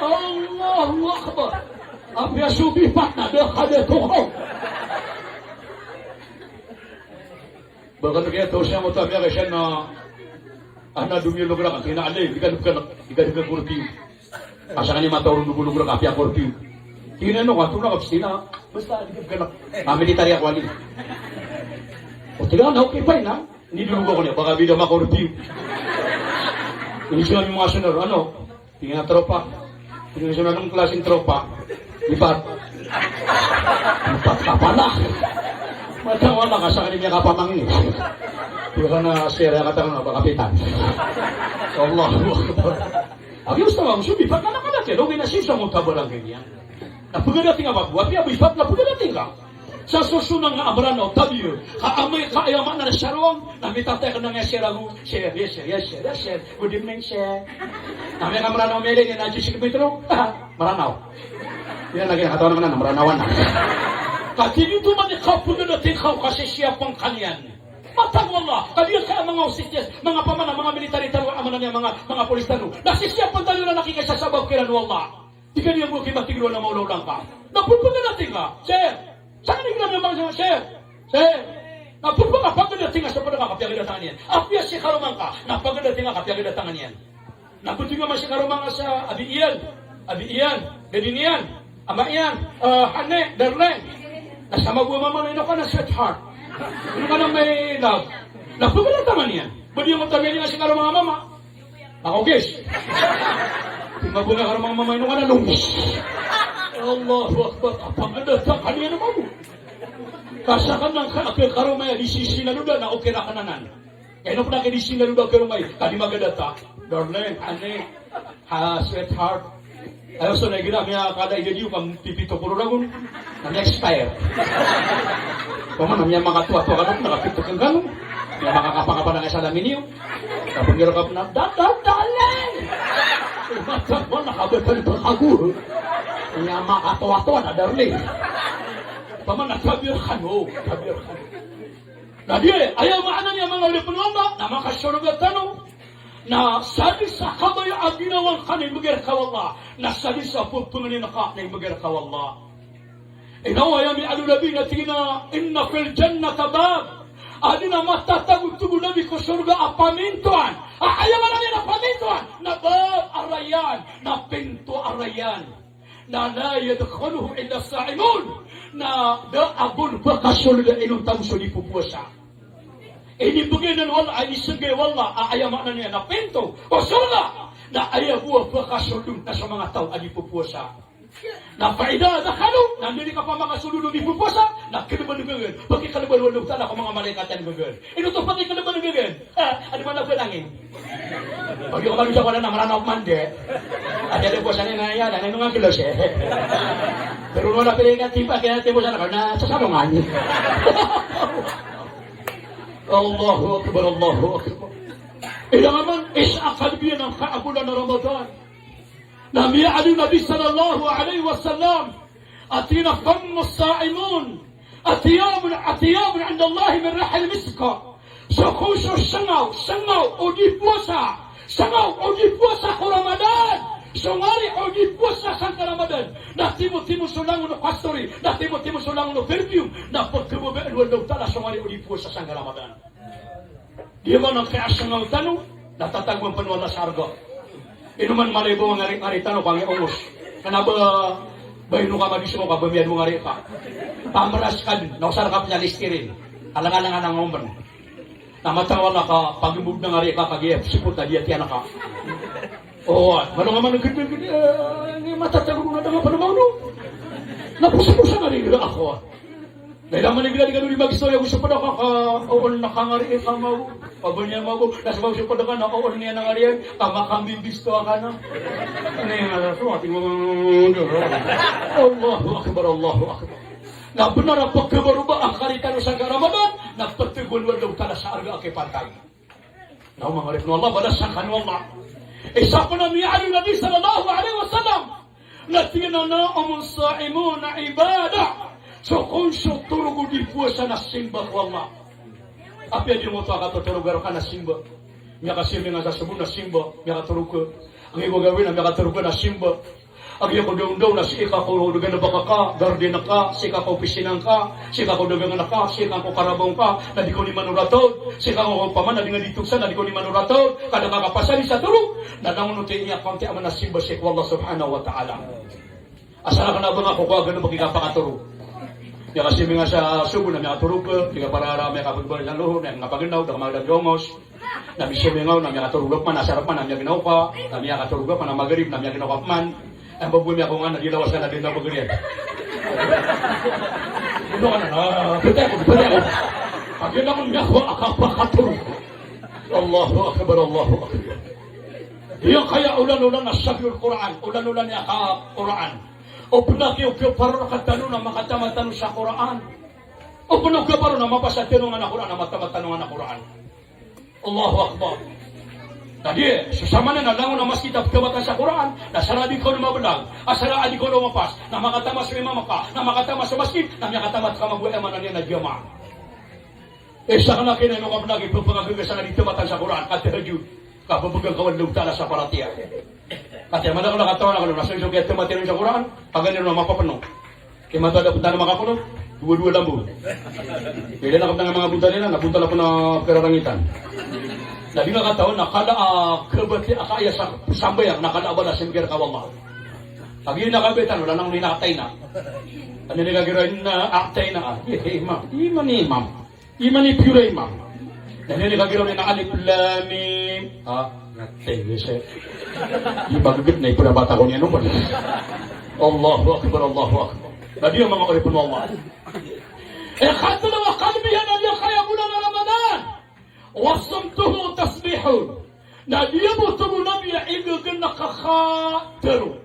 Allahu Akbar. Apiya so bipat na da kadato ko. Ba ka na kaya to sa mo ta biya ka siya na, ana domiyo logra ka, tina alay, di ka domiyo, di ka domiyo kurti. Asa kani mataw ron dogolog rka apiya korpiyo. Tig iyan a, ano ka, tonaa ka, basta di ka pkhanap. Ah, military ako, ali. O, tig iyan a, okay, fine, ha? Ini dologa ko niyan, baka bida makorpiyo. Ini sila manga senior, ano? Tig iyan a, tropa. Tig iyan a, sino, anong klaseng tropa? Lipat. Lipat ka pala. Matawa na ka sa kani miyakapamangni. Tig iyan a, sir, aya katawan ko na ba kapitan? Allahu Akbar. Agi, ustad, ang subi, pagkana ka dati, logi na sisa mo tabarang ganyan. Na pagadating a bago, apiya bo ipat na pagadating ka. Sa sosonan nga a Mranaw, tabiya. Ka amay ka aya maana na sarong, na mitatay ka na nga sir ago, sir, yes, sir, yes, sir, yes, sir. Good evening, sir. Na amay ka Mranaw, miyalay niyan na jisik mitro. Mranaw. Iyan lagi na katawan ka na, na Mranawan na. Ka tinido man i kapagadating ka o kasisiyapan ka niyan. Matag o Allah, ka di ka manga O C S, manga pamana, manga military tano, a maana niyan manga, manga polis tano. Na sisiyapan tano na nakikisasabap kiran o Allah. Di ka niyan bo kimatig ron a maolaola ngka. Na pphagadating ka, sir. Sa kani kiran a manga sir. Sir. Na pphagadating ka sa pd a kapiyagadatangan iyan. Apiya si karoma ngka, na pagadating ka kapiyagadatangan iyan. Na pthoy nga masi karoma ngka sa, abi iyan, abi iyan, dadi niyan, ama iyan, eh, hane, darling. Na sa mama bo a mama na ino ka na sweetheart. Ino ka na my love. Na pagadatangan iyan. Ba di iyan matabiya niyan si karoma ngka a mama. Ako, guys. Di mabona karoma ngka a mama, ino ka na longis. Allahu Akbar. Kapagadatangan iyan a mama. Ka sakn na ka, ka karoma iyan, di sisii na loda na okay rakn anan. Kay ino pn a kay di sii na loda karoma iyan, ka di magadata. Darling, honey, ha, sweetheart. Ayo, so na igira miyakada i dadi iyo ka pipito polo ragon. Na miya-expire. Pman na miyamakatoatoa ka na pn a kapito kangkano. Miyamakakapakapa na kay salamin iyo. Kapngiro ka pn a, da, da, darling! Mata pman na kabatan pn ago. Miyamakatoatoa na darling. Pman na tabiya kano, tabiya kano. Na di, aya maana niyan manga oripn o Allah, na makasorga tano. Na sadn sa kabaya a ginawa ngka na imbgay rka o Allah. Na sadn sa pphangnin ka na imbgay rka o Allah. Ino aya miyaaloy o Nabi na tig iyan a, inna fil jannati bab. Adn a matatago, tig o Nabi, ko sorga a pamintoan. A, aya maana niyan a pamintoan. Na bab ar-Rayyan. Na pinto ar-Rayyan. Na la yadkhuluhu illa as-sa'imun. Na da a bo pakasold a inonta bo so di popowasa. Inibgay anan o Allah, a inisgay o Allah, a aya maana niyan na pinto o sorga. Na aya bo a pakasold on na so manga taw a di popowasa. Na fa idha dakhalu, na anda i kapamakasold on o di popowasa, na kalban o gagan. Pakikalban o Allah Ta'ala ko manga malaikat iyan gagan. Ino oto pakikalban o gagan? Ah, adi man a pnangin. Pag iyo ka man sa wala na Mranaw man di. Adi, adi bo sa niyan na iyan, na ino nga kilos, eh. Pero wala pili nga tipa, kaya tipa sa na, na sa salongan. Allahu Akbar, Allahu Akbar. Ino man, isa a kalbiyan angkai a bolan a Ramadan. Na miyaaloy o Nabi sallallahu alaihi wasallam a tig iyan a, fammu as-sa'imin, Atyabun, atyabun indallahi min rihil misk. So kon so sngaw, sngaw o di powasa, sngaw o di powasa ko Ramadan, so ngari o di powasa sangka Ramadan, na timotimo so langon o kasturi, na timotimo so langon o perfume, na pkhababaan o Allahu Ta'ala so ngari o di powasa sangka Ramadan. Di man a kiyasngaw tano, na tatagoan pn o Allah sa arga. Ino man mala i bo ngari, ngari tano ka ngi ongos. Kna ba, ba ino ka madiso ka ba miyadong ngari ka. Pamras ka dn, na osar ka pn a Listerine. Alang-alang a ngomben. Na matang o Allah ka pagimbog na ngari ka, kagiya sipot a di atiyan ka. O, malo nga man gdgd, eh, ini matatago na danga pn a maono. Na posa-posa ngari ka ako. Na ilay man i gila di ka dori mag-istorya ko so pd aka ka, oon na kangari ka mago, pabanya mago, na sabap so pd aka na oon niyan a ngari iyan, ka makambibisto aka na. Ano yung nasa so, ating mga, Allahu Akbar, Allahu Akbar. Na bnar a pkhabaroba a kari tano sangka Ramadan, na pthagoan o Allahu Ta'ala sa arga a kipantag. Na o manga oripn o Allah, balasan kano o Allah. Isa pn a miyaaloy o Nabi sallallahu alaihi wasallam na tig iyan a, "Nawmus sa'imi ibadah." So kon so torog o di powasa na simba ko Allah. Apiya di ngka oto a katorog a rka na simba. Miyakasimi nga sa sobo na simba, miyakatorog ka. Ang iwagawin na miyakatorog ka na simba. Agiya ko dawndaw na sii ka ko daganapak ka, garden ka, sii ka ko opisina ngka, sii ka ko dagangan ka, sii ka ko karabaw ngka, na di ka oni manoratod, sii ka ko paman na di nga di toksan, na di ka oni manoratod, ka da ka kapasad sa torog, na langon oto i niya kaonti a manga simba sii ko Allah subhanahu wa ta'ala. Asar ka na ba nga ko kowa gano ba ki kapakatorog. Miyakasimi nga sa sobo na miyakatorog ka, di ka parara, miyakapagbalas sa lohor, miyakapagnaw, da ka magdam sa ongos. Na misomingaw na miyakatorog ka pman, asar pman na miyagnaw ka, na miyakatorog ka pman, na magrib na miyagnaw ka pman. Aya ba bo miyakaonga na di lawas ka na di na magrib. Ino ka na, na, pwede ako, pwede ako. Pag yun ako, miyakawa, akapakatorog. Allahu Akbar, Allahu Akbar. Aya kaya olan-olan a sabiul Qur'an, olan-olan a ka-Qur'an. O pn a kiyo, kiyo paro rktano na makatamat tano sa Qur'an. O pn a kiyo paro na mapasad tano ngka a Qur'an, na matamat tano ngka a Qur'an. Allahu Akbar. Na di, so samanaya na langon a masgit a pkhabataan sa Qur'an, na asar a di ka on mablag, asar a di ka on mapas, na makatamat so imam ka, na makatamat so masgit, na miyakatamat ka mambo a maana niyan na jamaah. Isa ka na kina ino ka pn a kipphangagaga sa di tamatan sa Qur'an, ka tahajjud, ka pphangagaga ka o Allahu Ta'ala sa paratiyaya. Katii a madakl a katawan akn na so isa so kiyatamat iyan sa Qur'an, paganay ron na mapapno. Kay mataan a da pn tano makakunot, dowa-dowa lambo. Kay da na kaptang a manga bontal iran, na bontal a pn a pkararangitan. Na di nga katawan na kala a khabatiya a kaaya sa sambayang, na kala a balas iyan ka o Allah. Kagiya na kabatiya tano, langon i Inna a'tayna. Ano ini kagiya Inna a'tayna, ah, iya, imam, imam, imam. Iman i pure iman. Na ini kagiya na Alif Lam Mim. Ha? Ngatay, yes, eh. Di ba gagawin na ipura bata ko niyan, no? Allahu Akbar, Allahu Akbar. Na di, manga oripn o Allah. Ikhatlo a kalbihan a di kaya bulan Ramadan. Wa sumtuhu tasbihun. Na di bo, tig o Nabi, a igegenaka ka tharo.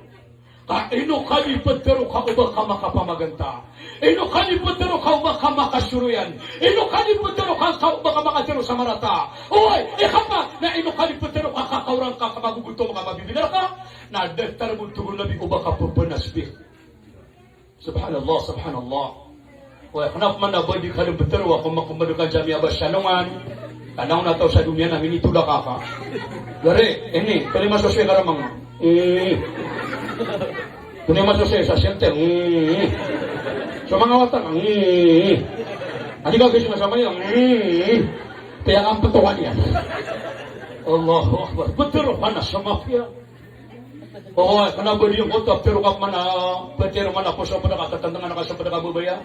Ka ino ka di ptharo ka o ba ka makapamaganta. Ino ka di ptharo ka o ba ka makasoroyan. Ino ka di ptharo ka, ka o ba ka makatharo sa marata. Oway, ikapat, na ino ka di ptharo ka, ka kaoran ka, ka magogotom ka, mabibinar ka. Na datar bo, tig o Nabi, o ba ka pphanasbih. Subhanallah, subhanallah. Oway, kna pman a ba di ka di ptharo a ko makombad ka jamia ba sa alongan. Ka langon a taw sa doniya na minitolak ka. Gari, ini, kalima so swe karamang. Hmm. Kalima so swe sa center. Hmm. So manga wata ka. Hmm. Adi ka gis masamaya. Hmm. Tiya ka mpetowan iyan. Allahu Akbar. Ptharo ka na sa mapiya. Oway, kna ba di ngka oto a ptharo ka pman a, ptharo man a ko so pd ka, tatandangan ka so pd ka babaya.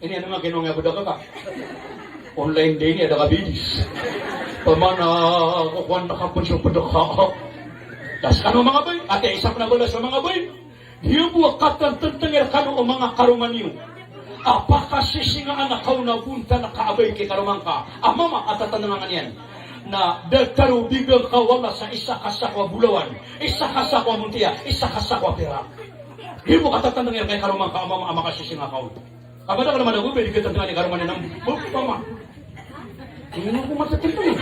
Ini ano nga kino nga pd ka ka. Online day ini, ada ka bidis. Pman a kokowan ka pn so pd ka. Das kano manga bay, ati isa pn a balas o manga bay. Di bo a katantantang iran kano o manga karoma niyo a pakasisingaan ka o na bontal ka a bay ki karoma ngka a mama a tatandangan ka niyan. Na datar o bigan ka o Allah sa isa ka sako a bolawan, isa ka sako a montiya, isa ka sako a pirak. Di bo katatantang iran ki karoma ngka a mama a makasisinga ka on. Ka ba da ka na madago, ba di katatantang i karoma niyan a mama. Ino ko matatantang.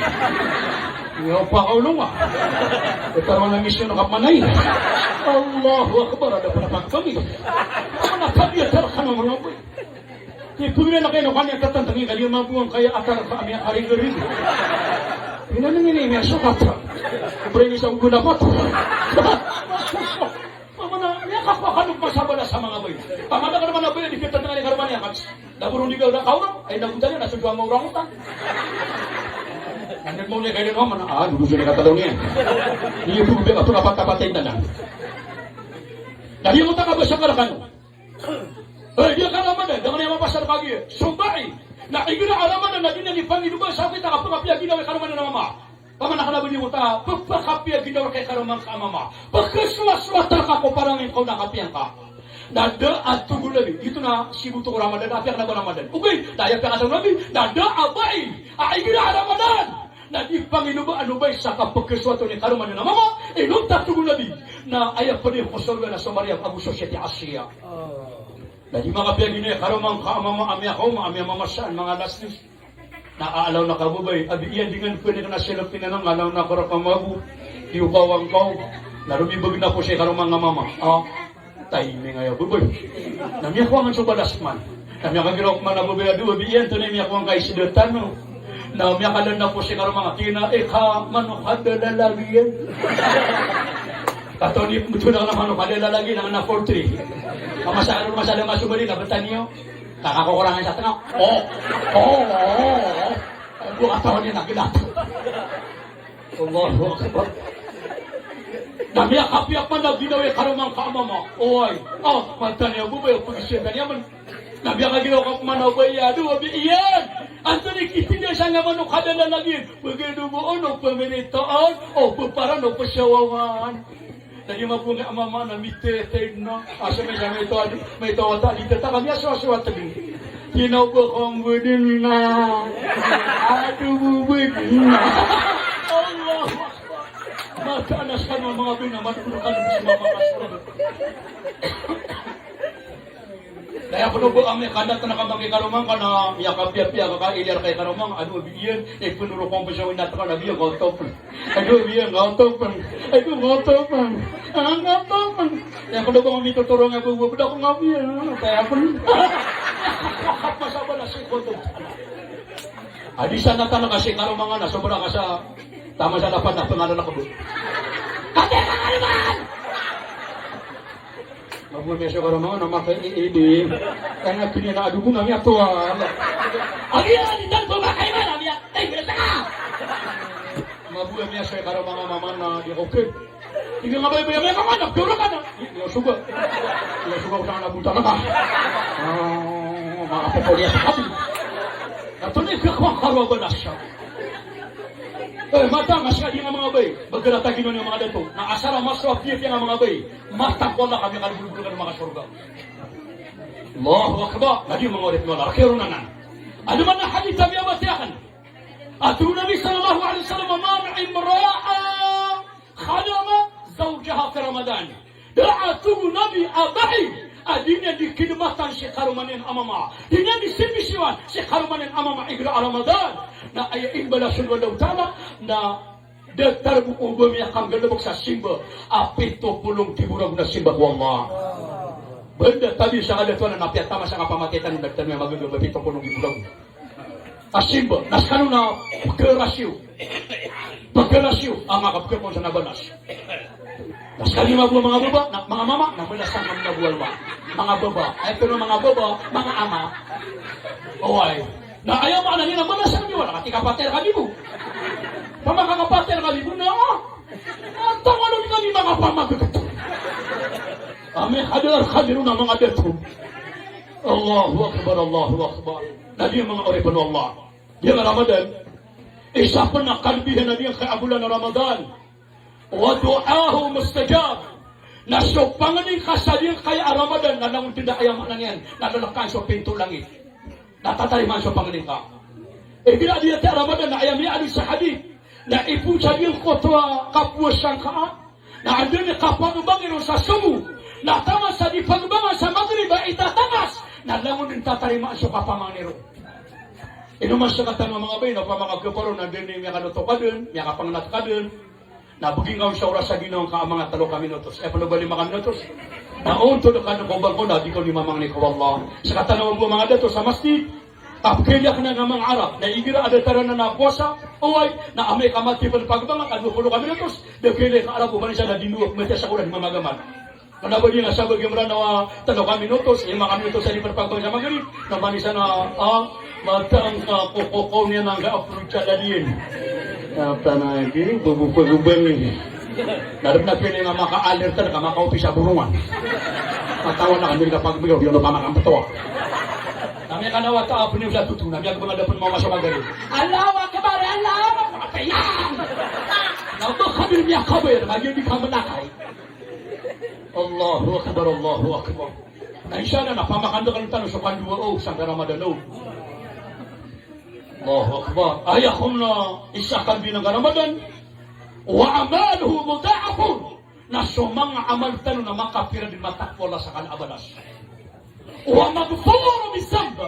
Iyo pa ka olong a. Datar o manga misyon ka pman ay. Allahu Akbar, ada pn a pagpami. Mana tabiya tar kano manga bay. Di pemina na kayo kanya tatantangin kanya mabuang kaya atar ka amya karigarig. Ina nang ini, ini asya kata. Berani sa ugula pa to. Mamana, iya ka ko kanok masabala sa manga bay. Pamana ka naman a bay, di kita tangani karmani akat. Daburong di ka uda kaurang, ay nagutan niya, nasa duwa maurang utang. Nandun mo niya kayo naman, ah, dudu siya katalaw niya. Iya po, biya ka to, napatapatay na lang. Dahil mo taka ba siya karakano? Ay, di ka Ramadan, dangan iya mapasar kagi. Subai, na igira a Ramadan na di niyan di pangidobaan sa kita ka pekapiya ginawa i karoma niyan a mama. Pamana ka na ba di mo ta, pekapiya ginawa i karoma ngka a mama. Pekesowasowat ka ko parangin ka o na kapiya ngka. Na da a togo Nabi, ito na siboto ko Ramadan, apiya ka na ba Ramadan. Okay, na aya piya ka togo Nabi, na da a bai a igira a Ramadan na di pangidobaan o bai sa kapekesowat o ni karoma niyan a mama, inonta togo Nabi. Na aya ped iyan ko sorga na so Maryam ago so siyati Asiya. Na di makapiya ginawa i karoma ngka a mama, a miyakaoma, a miyamamasa, manga alas dos. Na aalaw na ka babay, abi iyan di ngan pwede ka na selek tinanang, aalaw na ka raka mago. Di o kawang kaw. Na romibeg na ko si karoma nga mama. Ah, timing aya babay. Na miyakowa ngan so balas man. Na miyakagiraw man a babay a di, abi iyan to na miyakowa ngka i sida tano. Na miyakalan na ko si karoma nga, tina ika manok a da lalagi iyan. Kato ni, betul na manok a da lalagi na, na four three. Masa, masa da masubali na betaniyo. Kakakokorangan sa tanga. Oh, oh, oh, oh. Ang buka taon niya na gilat. Allahu Akbar. Na miyakapiya pman a ginawa i karoma ngka a mama. Oway. Oh, mata niya babay, pagisiyan ka niya man. Na miyakaginawa ka pman a babay a, ado, abi iyan. Antonaa i kitinda sa nga manok a da lalagi iyan. Bagay do bo ono, pamiritaan, o, peparan, o, pesawawan. Tadi mabunga mama na mite, tena. Asa may sa may taw, may taw a tadi teta kami aso, aso a tadi. Tinaw ko kong budin na. Ado budin na. Allahu Akbar. Mata anas ka na mga bina, matulokan sa mga mga. Na aya peno bo a miyakandat na ka maki karoma ngka na miyakapiyapiya ka ka ilyar ka i karoma ngka, ado, abi iyan, e, penoro ko mpesaw inat ka na biya ka otopeng. Ado, abi iyan, ka otopeng. Ado, ka otopeng. Ah, ka otopeng. Aya peno bo a mitotoro nga bo, bo, beda ko nga biya. Aya peno. Kapasabala si koto. Adi sa natan ka si karoma ngka na sobra ka sa tama sa dapat na pengalan ako bo. Kate ka kaluman! Mabuya miyasoy karoma nga na makaidi. Kaya nga pini na adugo na miyatoa. Agi na di tan ko makaiman, agi na, ay, bila taka! Mabuya miyasoy karoma nga mama na di ako kid. Tig iyan a babay a miyakamanap, doro ka na. Di, di ako soga. Di ako soga ko sa anak buta ka. Ah, makapapoli ako. Ato ni kiyakwa karo a balas siya. Eh, mata, mas ka di nga manga bay. Bagarata gino niyo manga dato. Na asar a maso a piyapiya nga manga bay. Mata ko Allah kami kalbulbul ka manga sorga. Allahu Akbar. Na di manga orip mo Allah. Kiro na nan. Ado man a hadith a miyabatiya aken. A tig o Nabi sallallahu alaihi wasallam, man imra'a khadama zawjaha fi Ramadan. Da a tig o Nabi a bai a di niyan di kidmatan si karoma niyan a mama. Di niyan di simbisiwan si karoma niyan a mama igira a Ramadan. Na aya imbalasan o Allahu Ta'ala na datar bo o ba miyakanggalebek sa simba a pito polo nggibo ragon a simba ko Allah. Benda tabi sa kadatuan na piyatama sa kapamatay tano na tano a magagaga pito polo nggibo ragon a simba, na skano na pkharasiyo. Pkharasiyo, a manga kapkharasiyo na balas. Na skano manga baba, na manga mama, na balas sa manga baba. Manga baba, ay, pero manga baba, manga ama. Oway. Na aya maana niyan na balas sa manga baba, na katika pater kami bo. Pamakakapater kami bo, na. Ang tawalo kami manga pamagagad. Ami hadar hadirun a manga dato. Allahu Akbar, Allahu Akbar. Na di manga oripen o Allah. Di nga Ramadan, isa pen a kalbihan a di nga kaya a bolan a Ramadan. Wa du'ahu mustajab. Na so pangni ka sa di nga kaya a Ramadan, na langon den da aya maana niyan, na lalakan so pinto langit. Na tatarimaan so pangni ka. Igira di ati a Ramadan, na aya miyaaloy sa hadith. Na ipoon sa di nga koto a kapowasa ngka. Na anda i kapangbangi ron sa somo, na taman sa di pangbangan sa Maghrib a itatangas, na langon den tatarimaan so kapamangni ron. Ino man sa katano a manga bay, na pamakagaparo, na den i miyakanoto ka den, miyakapangnat ka den, na begi ngka on sa oras a ginawa ngka a manga telo ka minutos. Aya peno ba lima ka minutos. Na ontod ka na ko bangko na di ko di mamangni ko Allah. Sa katano bo manga dato sa masjid. Kapkilya ka na nga manga Arab. Na igira a datar anan a powasa. Oway, na amay ka matipen pagbangan, ka dowa polo ka minutos. Da kilay ka Arab o manisa na di nowak matiya sa Qur'an, mamagamal. Kna ba di nga sabagi Mranaw a tano ka minutos, lima ka minutos a di pen pagbangan sa Maghrib. Na manisa na, ah, mataan ka ko, ko, ko niyan nga approach sa dadiyan. Tana ki, bubu pagbangan. Na rap na pili nga maka-alert ka, makaopis sa Borongan. Matawan na kami ka pagbigaw, di ano pa makambeto. Na miyakanawa ta, apni sa tutu, na miyakabang da pen mawasa Maghrib. Allahu Akbar, Allahu Akbar, apiya. Na ba ka di miyakabayar, na di ka menakay. Allahu Akbar, Allahu Akbar. Na isa na, na pamakandakal tano so kandowa o sangka Ramadan o. Allahu Akbar. Aya kon na isa ka binang ka Ramadan. Wa amaluhu mudha'afun. Na so manga amal tano na makapira dn matakwa Allah sa kala a balas. Wa maghfurun min dhanb.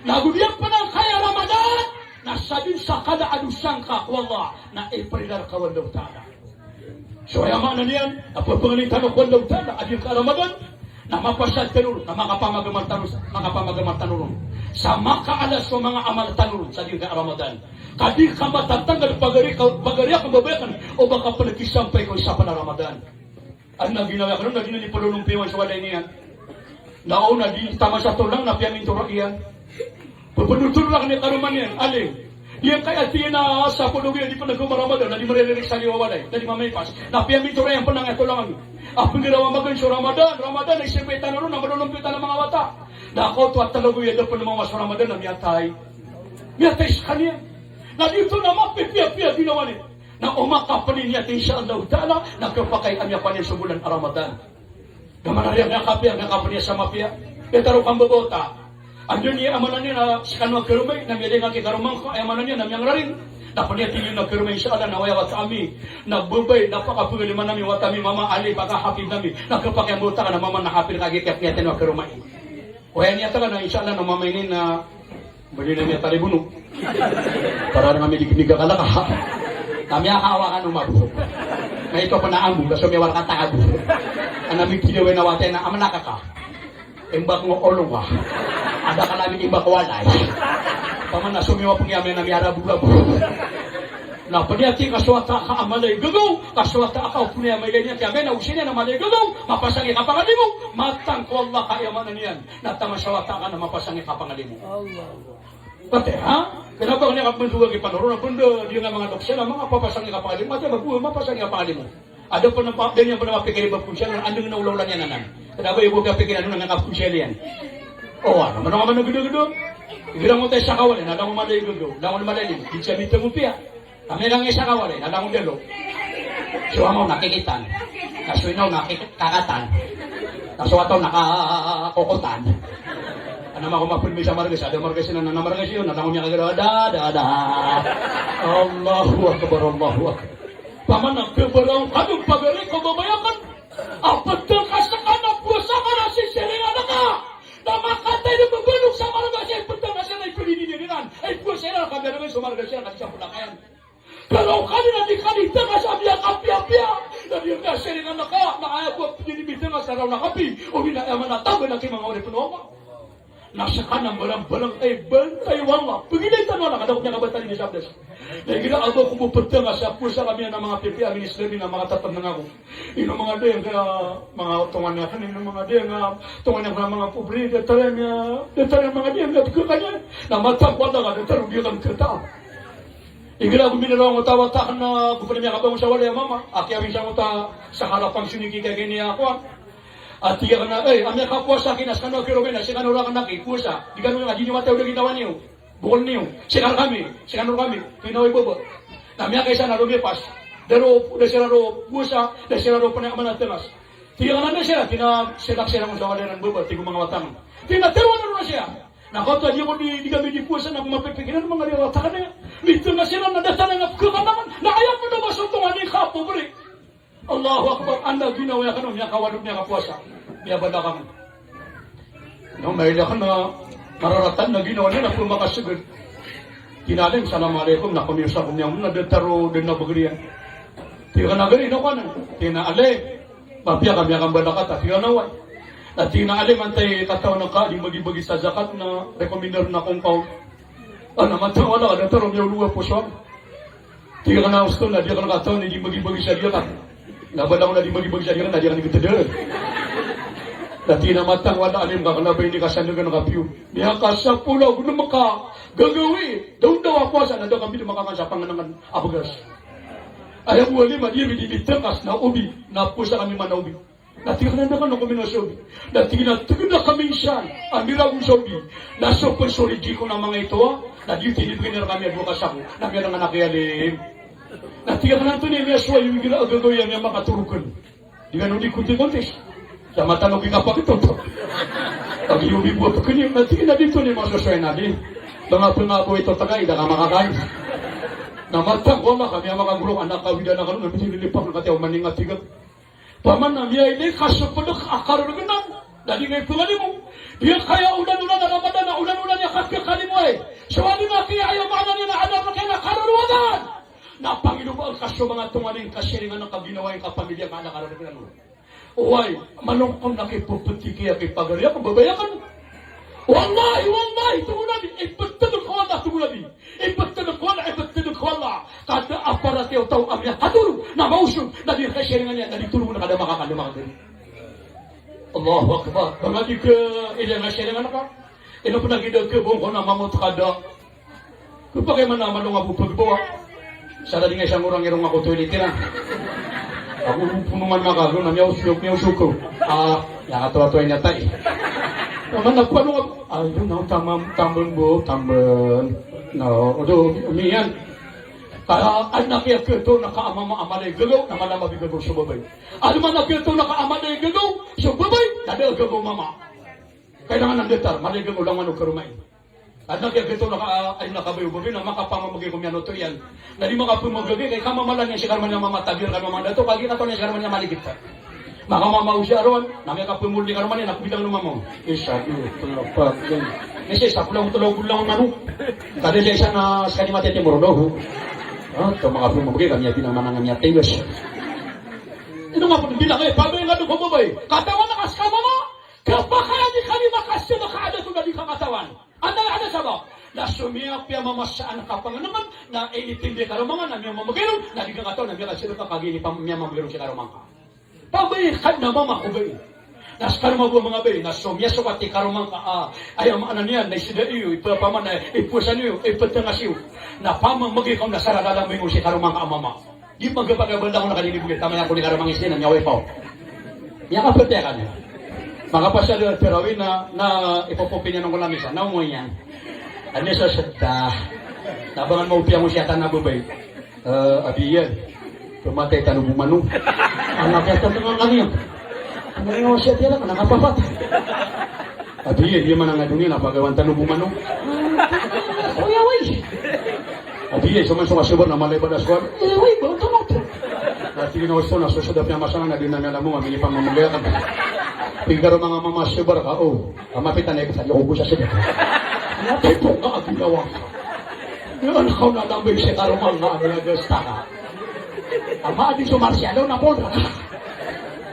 Na go di pen angkaya Ramadan, na sadn sa kala a dosa ngka ko Allah, na iprila rka o Allahu Ta'ala. So aya maana niyan, na pphangnin tano ko Allahu Ta'ala a di ka Ramadan, na mapasad tano ron, na makapamagamal tano, makapamagamal tano ron. Sa makaala so manga amal tano ron, sa di ka Ramadan. Ka di ka matatanggal pagari ka, pagari akn, babay akn, o ba ka pen kisampay ko isa pen a Ramadan. Adn a ginawa ko ron, na di niyan plonompiwan so walay niyan. Na o na di taman sa tolang na piyaminto ron iyan. Pphanotor rakn i karoma niyan, alim. Iyan kay ati na sa polo iyan di pen a goma Ramadan, na di mariririk sa liyo a walay, na di mamaipas. Na piyaminto ron iyan pen a tolang ami. A pnggiraw a magaan so Ramadan, Ramadan, na isipay tano ron, na malonompi tano a manga wata. Na kaoto a talago iyan da pen mawasa so Ramadan, na miyatay. Miyatay skaniyan. Na di oto na mapipiyapiya ginawa niyan. Na o makapeniyat, insha Allahu Ta'ala, na khapakay a miyakowa niyan so bolan a Ramadan. Gamanan iyan miyakapiya, miyakapeniyat sa mapiya. Aya taro kambabawata. Anda niyan a maana niyan na skano a karoma i, na miyalingag i karoma ngka, aya maana niyan na miyangraring. Na peniyati niyo na karoma i, insha Allah, na aya wata ami. Na babay, na pakapengalima ami, wata ami, mama, ali, pakahapid ami. Na khapakay a mbawata ka na mama na hapid ka, giya kiyapeniyat iyan a karoma i. Aya niyat ka na, insha Allah, na mama ini na bali na miyatalibon o. Para na kami di kami kakalaka. Kami a kawa ka no mabo. Na ito pa na ambo, kaso miyawar ka tago. Ana mi kiyaway na wata na amana ka ka. Imbak ngo olo ka. Ada ka na mi imbak walay. Paman na sumiwa pengiyamay na miyarabo-rabo. Na peniyati ka so wata ka a mala i gagaw, ka so wata ka opnaya a mala i niyan, kiyamay na osin iyan a mala i gagaw, mapasang i kapangalimo, matang ko Allah ka, aya maana niyan. Na taman sa wata ka na mapasang i kapangalimo. Allah. Pati, ha? Kena ba kena ka bentuga ki panoro na benda di nga manga doktor na manga papasang i kapangalimo. Mati ba buo mapasang i kapangalimo. Ada pen a pa, da niyan pen a mapikir i ba ponsiyal, andang na olaola niyan anan. Kena ba ibo ka pikir anan nga kaponsiyal iyan. O, ano, mano ka mano gedo-gedo. Igira ngo tay sa kawali, na langon mala i gedo, langon mala i limo. Di siya miteng opiya. Kami lang isa ka walay, na langon dalo. So amaw na kikitan. Na so inaw na kik-, kakatan. Na so ataw na ka-, kokotan. Ana mako mapun mi sa margas, ada margas inan, na margas iyon, na langon niya kagado, ada, ada, ada. Allahu Akbar, Allahu Akbar. Paman a kebaraw kadong pagari ko babayakan. A peteng ka skano a powasa ka na sisiringan ka. Na makatay na bebalok sa margas iyan, peteng ka skano a ipedidiniran. Ay powasa iran, kami a naman so margas iyan, kasi sa pelakayan. Kalaw kami na di kami tanga sa miyakapiyapiya. Na di kami siringan ka, na aya ko piyini mitanga sa raw na kapi. O di na aya manataba na kimanga ori penowa. Na skano a mbarambarang, ay, bantay o Allah. Pegilay tano anak, ada ko miyakabatali ni sabdas. Na igira aba ko bo petanga sa powasa kami na manga piyapiya, amin Islami na manga tatanang ako. Ino manga dayang ka, manga tongan aken, ino manga dayang ka, tongan aken a manga pobre, datar iyan, datar iyan manga dayang ka, pegkekanya. Na matag ko Allah ka, datar o di aken keta. Igira ago miniraw angkoto a wata aken na go pen miyakabangon sa walay a mama, a kiyawin sa angkoto a sa harapan sini ki kagini a kowan. A tig aken a, "Ey, a miyakapowasa ki na skano a kirobay na, skano raken a kipowasa. Di kano nga di niyo mataw da ginawa niyo. Bokol niyo. Skano kami, skano kami." Pinawi baba. Na miyakaisa na romiyapas. Da ro, da siran ro powasa, da siran ro pen a manatengas. Tig aken a, "Anda siran?" Tig aken a, "Siran, siran sa walay ran baba," tig o manga wata aken. Tig aken a, "Tero anan ron siran." Na kaoto a di ako di, di kami di powasa na ko mapipikiran manga di wata aken aya. Miteng a siran na datar iyan a pekekanakan. Na aya pen a ba so tongan i kapobre. Allahu Akbar. Anda ginawa iyan kano, miyakawalod, miyakapowasa. Miyabanda kami. Na maila aken a mararatan na ginawa niyan a pemakaseged. Tig aken a, "Alim, assalamu alaikum." Na komiyosa ko miyangon na datar o den a begeriyan. Tig aken a, "Gari, ino ka anan?" Tig aken a, "Alim, mapiya ka, miyakambanda ka ta." Tig aken a, "Oway." Na tig iyan a alim, antaa i katawan ka di mbagibagi sa zakat na rekomendar na kongkaw. A na matawala ka da taro miyaolowa poso. Tig iyan a osto na di akn katawan i di mbagibagi sa zakat. Na balaw na di mbagibagi sa zakat na di akn di katadan. Na tig iyan a matawala alim ka kna ba ini kasandagan ka piyo. Miyakasapolo ago nem ka gagawii. Daondaw a powasa na da kami di makakan sa pangnngkn a bagas. Aya bo alim a di ami di di tngkas na obi. Na powasa kami man a obi. Na tig iyan a da kano ko minosobi. Na tig iyan a tgn a kami san a mirago sa obi. Na so pn so rijik o na manga ito a. Na di tini bgay na rkami a dowa ka sako. Na miyanangan a kiyalim. Na tig iyan a antonaa i miyasowa iyo igira a gagawii a miyamakatorogn. Di kano di konti-konti. Sa matanog i kapakitoto. Pag iyo bibo a pkni. Na tig iyan a di antonaa i masosowa na di. Banga pngabo ito tagay da ka makakan. Na matag ko ama ka miyamakagoraok a na kawida na kano na misinilipak na katiya o maninga tig iyan. Paman na miyailay ka so pd a karorognan, na di nga ipngalimo. Di kaya olan-olan a Ramadan, a olan-olan iyan ka pkalimo ay. So alim a kiya aya maana niyan na adn a rk iyan a karorowadan. Na pangilobaan ka so manga tonganay ka siringan ka ginawa iyan ka pamilya ka na karorognan. Oway, malongkong na kipphtikiya kipagariya ko babaya kan. Wallahi, wallahi, tonganay, iptd ko Allah, tonganay. Iptd ko Allah, iptd ko Allah. Ka da a paratiyaya o taw a miyakatoro, na maosog, na di kasiringan iyan, na di torogon, ka da makakan, da makagari. Allahu Akbar. Banga di ka, ila na siringan ka. Ino pn a gida ka, bongko na mamot ka da. Kapakay man a malong a bo pagbawa. Sa da di nga isa ngorang irong ako toilet iran. Ako punongan makago na miyaosog, miyaosog ko. A, iyakatowa-towa iyan a tay. Mana ko ano nga, ayo na, tamam, tambn bo, tambn. Na, odo, miyan. Ka, adn a kiyakhatoon a ka a mama a mala i gagaw, na mala a mabigagaw so babay. Adn man a kiyakhatoon a ka a mala i gagaw so babay, na da a gagaw mama. Kailangan a datar, mala i gagaw langon o karoma iyan. Adn a kiyakhatoon a ka, a, adn a kabaya o babay, na makapamamgay ko miyanoto iyan. Na di makapamamgay, kay kamamala niyan si karoma niyan a mama, tabi rkano a mama dato, kagiya katawan iyan si karoma niyan a mala i gita. Makamama o siya ron, na miyakapamoli ka roman iyan, na kobitang o mama on. Isa, dowa, tlo, pat, lima. Isa, isa, kulang tlo, kulang mano. Kada isa, isa na skaniyan matitimor, dowa. A, to manga pamamgay, kami a binang manang a miyatigas. Ino nga pn bilang, e, pabay nga dowa ko babay. Katawan a ka ska mama, kapakay a di kami makasama ka adat o na di ka katawan. Antaa i adat sabap? Na so miyapiya mama sa anak a pangnngkn, na initindi ka roma nga, na miyamamgay ron, na di ka katawan, na miyakasama ka kagiya ini pam-, miyamamgay ron si karoma ngka. Pabay ka na mama ko bay. Na ska roma bo a manga bay, na so miyasokat i karoma ngka, a, aya maana niyan, na isda iyo, ipapaman, na ipowasa niyo, iptngas iyo. Na pamamgay ka on na sa rararambay ngka si karoma ngka a mama. Di magpakay a banda ko na kadi di bogay, taman iyan ko di karoma ngka isda na miyaway paw. Miyakaptay ka niyan. Makapasad a tarawih na, na ipopopin iyan ko lamisa, na omoy iyan. Ano sa sda. Na bangan mo piya mo siya tana babay. E, abi iyan. Kamatay tano bo mano. Anak iyan tano nga kaniyan. Ano nga siya tiyala, anak a papat. Abi iyan, di man a nga doniya, na pagawan tano bo mano. Oy, oy. Abi iyan, so man so kasobar na mala i badas ko. E, oy, ba, tano to. Na tig iyan a osto na so sda piya masanga na di na niyan amo, a minipamamagay ka. Tig iyan a manga mama, sobar ka, o. Kamapitan a ikasadi ko bo sa sda. Na tipo ka a ginawa ka. Iyan ka on a tambay si karoma nga a miyagasta ka. Ama di so Marciano na pon.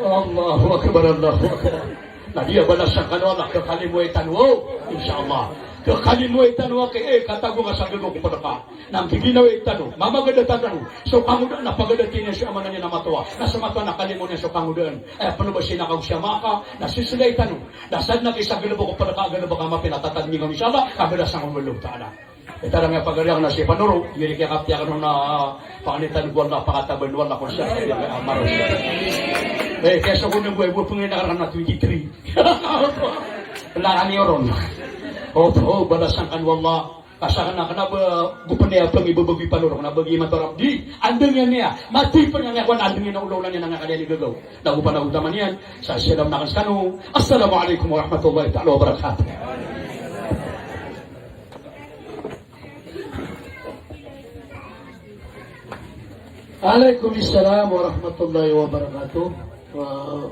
Allahu Akbar, Allahu Akbar. Na di a balasan kano Allah, kakalimoy tano, o, insha Allah. Kakalimoy tano, a ki, e, katago nga sa gagaw ko pd ka. Na giginawa tano, mamagada tano so kangodaan a pagada tiniyan so amanan iyan a matowa. Na so matowa na kalimo niyan so kangodaan. Aya pn o ba sinakaw siya maka, na sisilay tano. Na sadn a ki sa galbk o pd ka, galbk a mapiya na tatadmi ngka on, insha Allah, ka balasan ka o Allahu Ta'ala. Aya tarang a pagari akn na si Panoro, giri kiyakapti akn on na, a, pakanitan ko Allah, pakataban o Allah, kon siya, kaya amar. E, kaya so kon bo, bo pngina ka rkano na twenty-three. Pla kami oron. O, o, balasan kano o Allah. Ka sakn a kna ba, go pn iyan a pngibabago i Panoro, kna ba giya matorap di, andang iyan iyan, mati pn iyan iyan, kon andang iyan a olaola niyan a nga kaliyan i gagaw. Na go pn a go taman iyan, sa siya dam na kn skano. Assalamu alaikum warahmatullahi ta'ala wabarakatuh. Alaikum salam warahmatullahi wabarakatuh. Wa-,